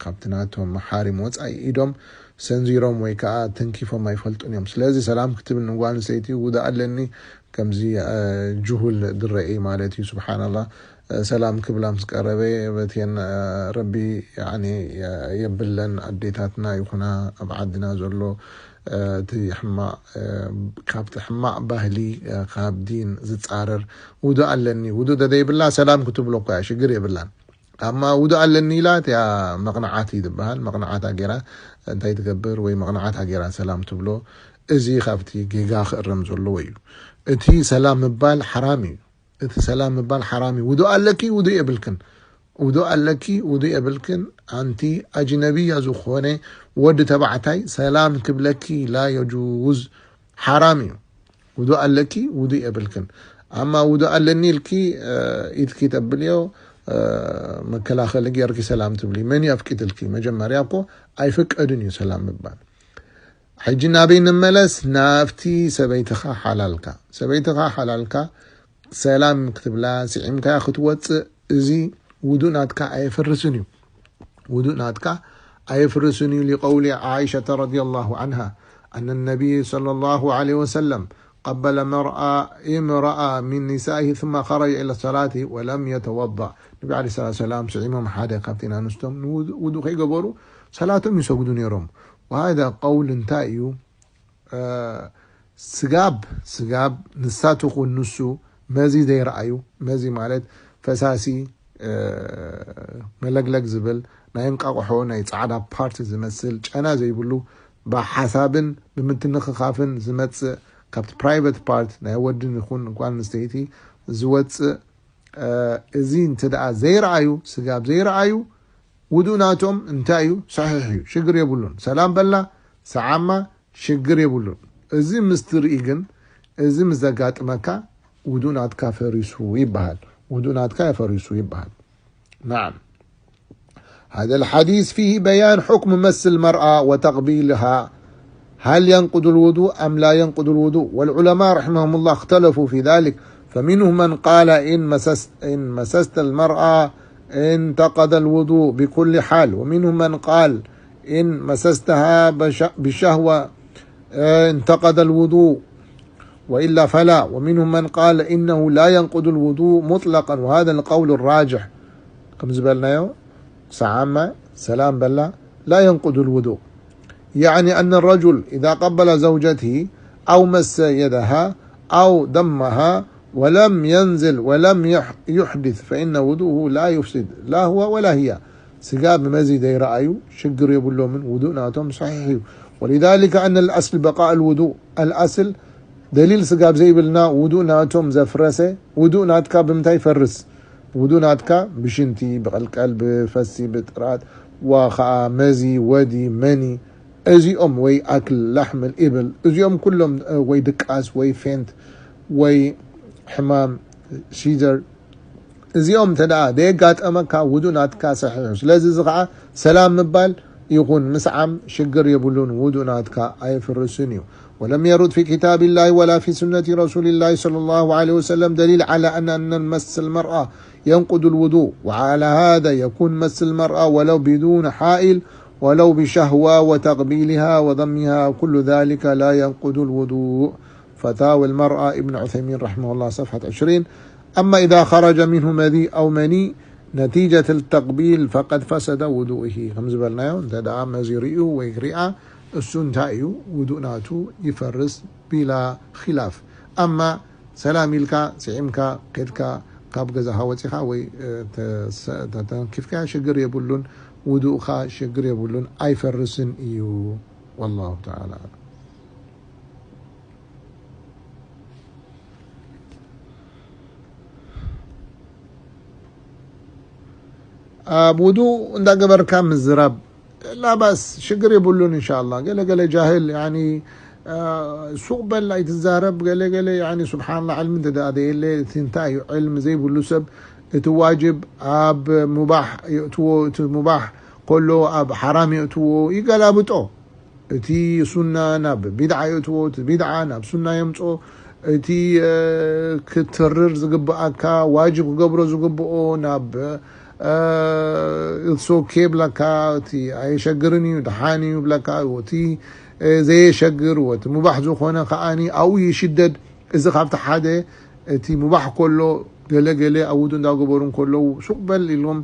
ካብቲ ናቶም መሓሪም ወፃኢ ኢዶም ሰንዚሮም ወይ ከዓ ተንኪፎም ኣይፈልጡን እዮም። ስለዚ ሰላም ክትብል ንጓል ኣንስተይቲ ውዳ ኣለኒ ከምዚ ጅሁል ድረኢ ማለት እዩ። ስብሓንላ ሰላም ክብላ ምስ ቀረበ በቴን ረቢ የብለን ኣዴታትና ይኹና ኣብ ዓድና ዘሎ እቲ ሕማቕ ካብቲ ሕማቕ ባህሊ ካብ ዲን ዝፃረር ውዱእ ኣለኒ ውዱእ ደደይብላ ሰላም ክትብሎ እኳ ሽግር የብላን። ኣማ ውዱእ ኣለኒ ኢላ እቲያ መቕንዓት እዩ ዝበሃል። መቕንዓታ ጌራ እንታይ ትገብር ወይ መቕንዓታ ጌራ ሰላም ትብሎ። እዚ ካብቲ ጌጋ ክእረም ዘለዎ እዩ። እቲ ሰላም ምባል ሓራም እዩ። እቲ ሰላም ምባል ሓራም እዩ። ውዱእ ኣለኪ ውዱእ የብልክን። ውዱእ ኣለኪ ውዱእ የብልክን። ኣንቲ ኣጅነብያ ዝኾነ ወዲ ተባዕታይ ሰላም ክብለኪ ላ የጁዝ ሓራም እዩ። ውዱእ ኣለኪ ውዱእ የብልክን። ኣማ ውዱእ ኣለኒ ኢልኪ ኢድኪ ተብልዮ መከላኸሊ ጌርኪ ሰላም ትብሊ መን እዩ ኣፍቂድልኪ? መጀመርያ እኮ ኣይፍቀድን እዩ ሰላም ምባል። ሕጂ ናበይ ንመለስ? ናብቲ ሰበይትኻ ሓላልካ ሰበይትኻ ሓላልካ ሰላም ክትብላ ስዒምካያ ክትወፅእ እዚ ውዱእ ናትካ ኣየፍርስን እዩ። ውዱእ ናትካ ኣየፍርስን እዩ። ሊቀውሊ ዓኢሸተ ረዲየላሁ ዓንሃ ኣነ ነቢይ ሰለላሁ ዓለይሂ ወሰለም ቀበለ መርኣ ኢምረኣ ሚን ኒሳኢሂ ثم خرج إلى الصلاة ولم يتوضأ። ነቢ ዓለይሂ ሰላቱ ሰላም ስዒሞም ሓደ ካብቲ ናንስቶም ውዱእ ከይገበሩ ሰላቶም ይሰግዱ ነይሮም። ወሃዛ ቀውል እንታይ እዩ? ስጋብ ስጋብ ንሳ ትኹን ንሱ መዚ ዘይረኣዩ፣ መዚ ማለት ፈሳሲ መለግለግ ዝብል ናይ እንቃቑሖ ናይ ፃዕዳ ፓርት ዝመስል ጨና ዘይብሉ ብሓሳብን ብምትንኽኻፍን ዝመፅእ ካብቲ ፕራይቨት ፓርት ናይ ወድን ይኹን ጓል ኣንስተይቲ ዝወፅእ እዚ እንተ ደኣ ዘይረኣዩ፣ ስጋብ ዘይረኣዩ፣ ውዱእ ናቶም እንታይ እዩ? ሰሒሕ እዩ፣ ሽግር የብሉን። ሰላም በላ፣ ሰዓማ፣ ሽግር የብሉን። እዚ ምስ ትርኢ ግን፣ እዚ ምስ ዘጋጥመካ፣ ውዱእ ናትካ ፈሪሱ ይበሃል። ውዱእ ናትካ ፈሪሱ ይበሃል። نعم. هذا الحديث فيه بيان حكم مس المرأة وتقبيلها، هل ينقض الوضوء أم لا ينقض الوضوء؟ والعلماء رحمهم الله اختلفوا في ذلك، فمنهم من قال إن مسست، إن مسست المرأة انتقض الوضوء بكل حال، ومنهم من قال إن مسستها بش-، بشهوة، آه، انتقض الوضوء، وإلا فلا، ومنهم من قال إنه لا ينقض الوضوء مطلقا، وهذا القول الراجح. كم زبلنا يو؟ سعامة، سلام بلا، لا ينقض الوضوء. يعني أن الرجل إذا قبل زوجته أو مس يدها أو دمها ولم ينزل ولم يح-، يحدث، فإن وضوءه لا يفسد، لا هو ولا هي. ስጋ ብመዚ ዘይረኣዩ ሽግር የብሎምን፣ ውዱእ ናቶም ሰሒሕ እዩ። ولذلك أن الأصل بقاء الوضوء، الأصل ደሊል ስጋብ ዘይብልና ውዱእ ናቶም ዘፍረሰ፣ ውዱእ ናትካ ብምንታይ ይፈርስ? ውዱእ ናትካ ብሽንቲ፣ ብቐልቀል፣ ብፈሲ፣ ብጥራት፣ ዋ ኸዓ መዚ፣ ወዲ፣ መኒ፣ እዚኦም ወይ ኣክል ላሕም ኢብል፣ እዚኦም ኩሎም፣ እ፣ ወይ ድቃስ ወይ ፌንት ወይ ሕማም ሲዘር፣ እዚኦም እንተ ደኣ ደየጋጠመካ ውዱእ ናትካ ሰሒሑ። ስለዚ እዚ ኸዓ ሰላም ምባል ይኹን ምስዓም ሽግር የብሉን፣ ውዱእ ናትካ ኣይፍርስን እዩ። ولم يرد في كتاب الله ولا في سنة رسول الله صلى الله عليه وسلم دليل على أن، أن مس المرأة ينقض الوضوء، وعلى هذا يكون مس المرأة ولو بدون حائل ولو بشهوة وتقبيلها وضمها، كل ذلك لا ينقض الوضوء. فتاوى المرأة ابن عثيمين رحمه الله صفحة عشرين. أما إذا خرج منه مذي أو مني نتيجة التقبيل فقد فسد وضوئه. ከም ዝበልናዮ እንተ ደኣ መዚ ርእዩ ወይ ሪኣ እሱ እንታይ እዩ ውዱእ ናቱ ይፈርስ ቢላ ኺላፍ። ኣማ ሰላም ኢልካ ስዒምካ ከድካ ካብ ገዛኻ ወፂኻ ወይ፣ እ፣ ተሰ-፣ ተ-፣ ተንኪፍካ ሽግር የብሉን፣ ውዱእኻ ሽግር የብሉን፣ ኣይፈርስን እዩ። والله تعالى أعلم. ኣብ ውዱእ እንዳገበርካ ምዝራብ ላባስ ሽግር የብሉን። እንሻላ ገለ ገለ ጃህል ያኒ፣ አ፣ ሱቕ በል ኣይትዛረብ። ገለ ገለ ያኒ ሱብሓንላ ዕልሚ እንተ ደኣ ዘየለ እቲ እንታይ እዩ ዕልሚ ዘይብሉ ሰብ እቲ ዋጅብ ኣብ ሙባሕ የእትዎ፣ እቲ ሙባሕ ከሎ ኣብ ሓራም የእትዎ፣ ይገላብጦ። እቲ ሱና ናብ ቢድዓ የእትዎ፣ እቲ ቢድዓ ናብ ሱና የምጾ። እቲ፣ እ፣ ክትርር ዝግብኣካ ዋጅብ ክገብሮ ዝግብኦ ናብ፣ እ፣ it's okay ይብለካ፣ እቲ ኣየሸግርን እዩ፣ ደሓን እዩ ይብለካ። እቲ፣ እ፣ ዘየሸግር፣ እቲ ሙባሕ ዝኾነ ከኣኒ ኣብኡ ይሽደድ። እዚ ካብቲ ሓደ እቲ ሙባሕ ከሎ ገለ ገለ ኣብ ውዱእ እንዳገበሩ እንከለዉ ሱቕ በል ኢሎም፣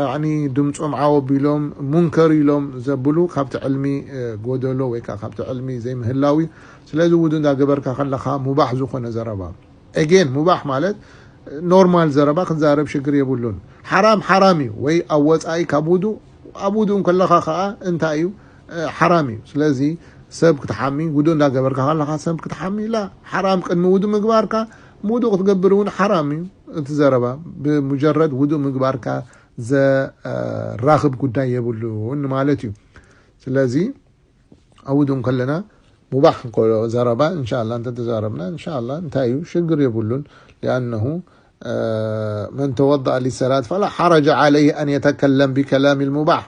ያኒ ድምፆም ዓው ኣቢሎም ሙንከር ኢሎም ዘብሉ ካብቲ ዕልሚ፣ እ፣ ጎደሎ ወይ ከዓ ካብቲ ዕልሚ ዘይምህላው እዩ። ስለዚ ውዱእ እንዳገበርካ ከለኻ ሙባሕ ዝኾነ ዘረባ፣ ኤጌን ሙባሕ ማለት ኖርማል ዘረባ ክትዛረብ ሽግር የብሉን። ሓራም ሓራም እዩ፣ ወይ ኣብ ወፃኢ ካብ ውዱእ፣ ኣብ ውዱእ እንከለኻ ከዓ እንታይ እዩ፣ እ፣ ሓራም እዩ። ስለዚ ሰብ ክትሓሚ፣ ውዱእ እንዳገበርካ ከለኻ ሰብ ክትሓሚ ኢላ ሓራም፣ ቅድሚ ውዱእ ምግባርካ፣ ውዱእ ክትገብር እውን ሓራም እዩ። እቲ ዘረባ ብሙጀረድ ውዱእ ምግባርካ ዘራኽብ ጉዳይ የብሉን ማለት እዩ። ስለዚ ኣብ ውዱእ ከለና ሙባሕ እንከሎ ዘረባ እንሻላ እንተተዛረብና እንሻላ እንታይ እዩ ሽግር የብሉን። ሊኣነሁ من توضأ للصلاة فلا حرج عليه أن يتكلم بكلام المباح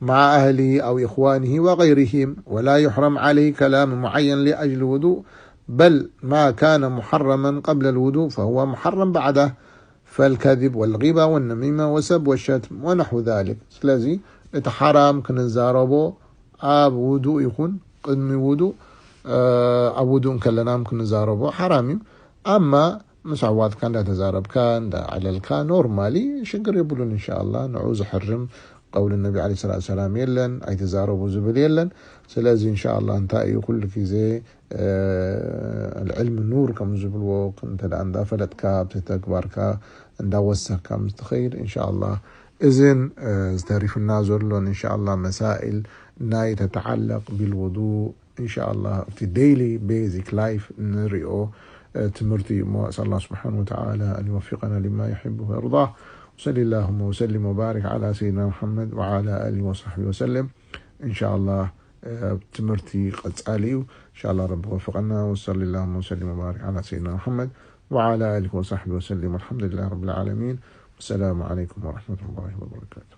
مع أهله أو إخوانه وغيرهم، ولا يحرم عليه كلام معين لأجل الوضوء، بل ما كان محرما قبل الوضوء فهو محرم بعده، فالكذب والغيبة والنميمة والسب والشتم ونحو ذلك. ስለዚ እቲ ሓራም ክንዛረቦ ኣብ ውዱእ ይኹን ቅድሚ ውዱእ፣ እ፣ ኣብ ውዱእ እንከለና ክንዛረቦ ሓራም እዩ። ኣማ ምስ ኣሕዋትካ እንዳተዛረብካ፣ እንዳዕለልካ ኖርማሊ ሽግር የብሉን። እንሻላ ንዑ ዝሕርም ቀውሊ ነቢ ዓለይሂ ሰላቱ ሰላም የለን፣ ኣይትዛረቡ ዝብል የለን። ስለዚ እንሻላ እንታይ እዩ ኩሉ ግዜ፣ እ፣ العلم نور ከም ዝብልዎ እንተ ደኣ እንዳፈለጥካ ኣብቲ ተግባርካ እንዳወሰኽካ ምስ ትኸይድ እንሻላ እዝን፣ እ፣ ዝተሪፉና ዘሎን እንሻላ መሳኢል ናይ ተተዓለቕ ቢልውዱእ እንሻላ ኣብቲ ዴይሊ ቤዚክ ላይፍ ንሪኦ ትምህርቲ እሞ ኣስኣል ኣላህ ስብሓን ወተዓላ ኣን ይወፊቀና ሊማ ይሕቡ ወየርዳ። ወሰሊ ላሁመ ወሰሊም ወባሪክ ዓላ ሰይድና ሙሐመድ ወዓላ ኣሊሂ ወሳሕቢ ወሰለም። እንሻላ ትምህርቲ ቀጻሊ እዩ። እንሻላ ረቢ ወፍቀና። ወሰሊ ላሁመ ወሰሊም ወባሪክ ዓላ ሰይድና ሙሐመድ ወዓላ ኣሊሂ ወሳሕቢ ወሰሊም። ወልሐምዱሊላህ ረብል ዓለሚን። ወሰላሙ ዓለይኩም ወረሕመቱላሂ ወበረካቱ።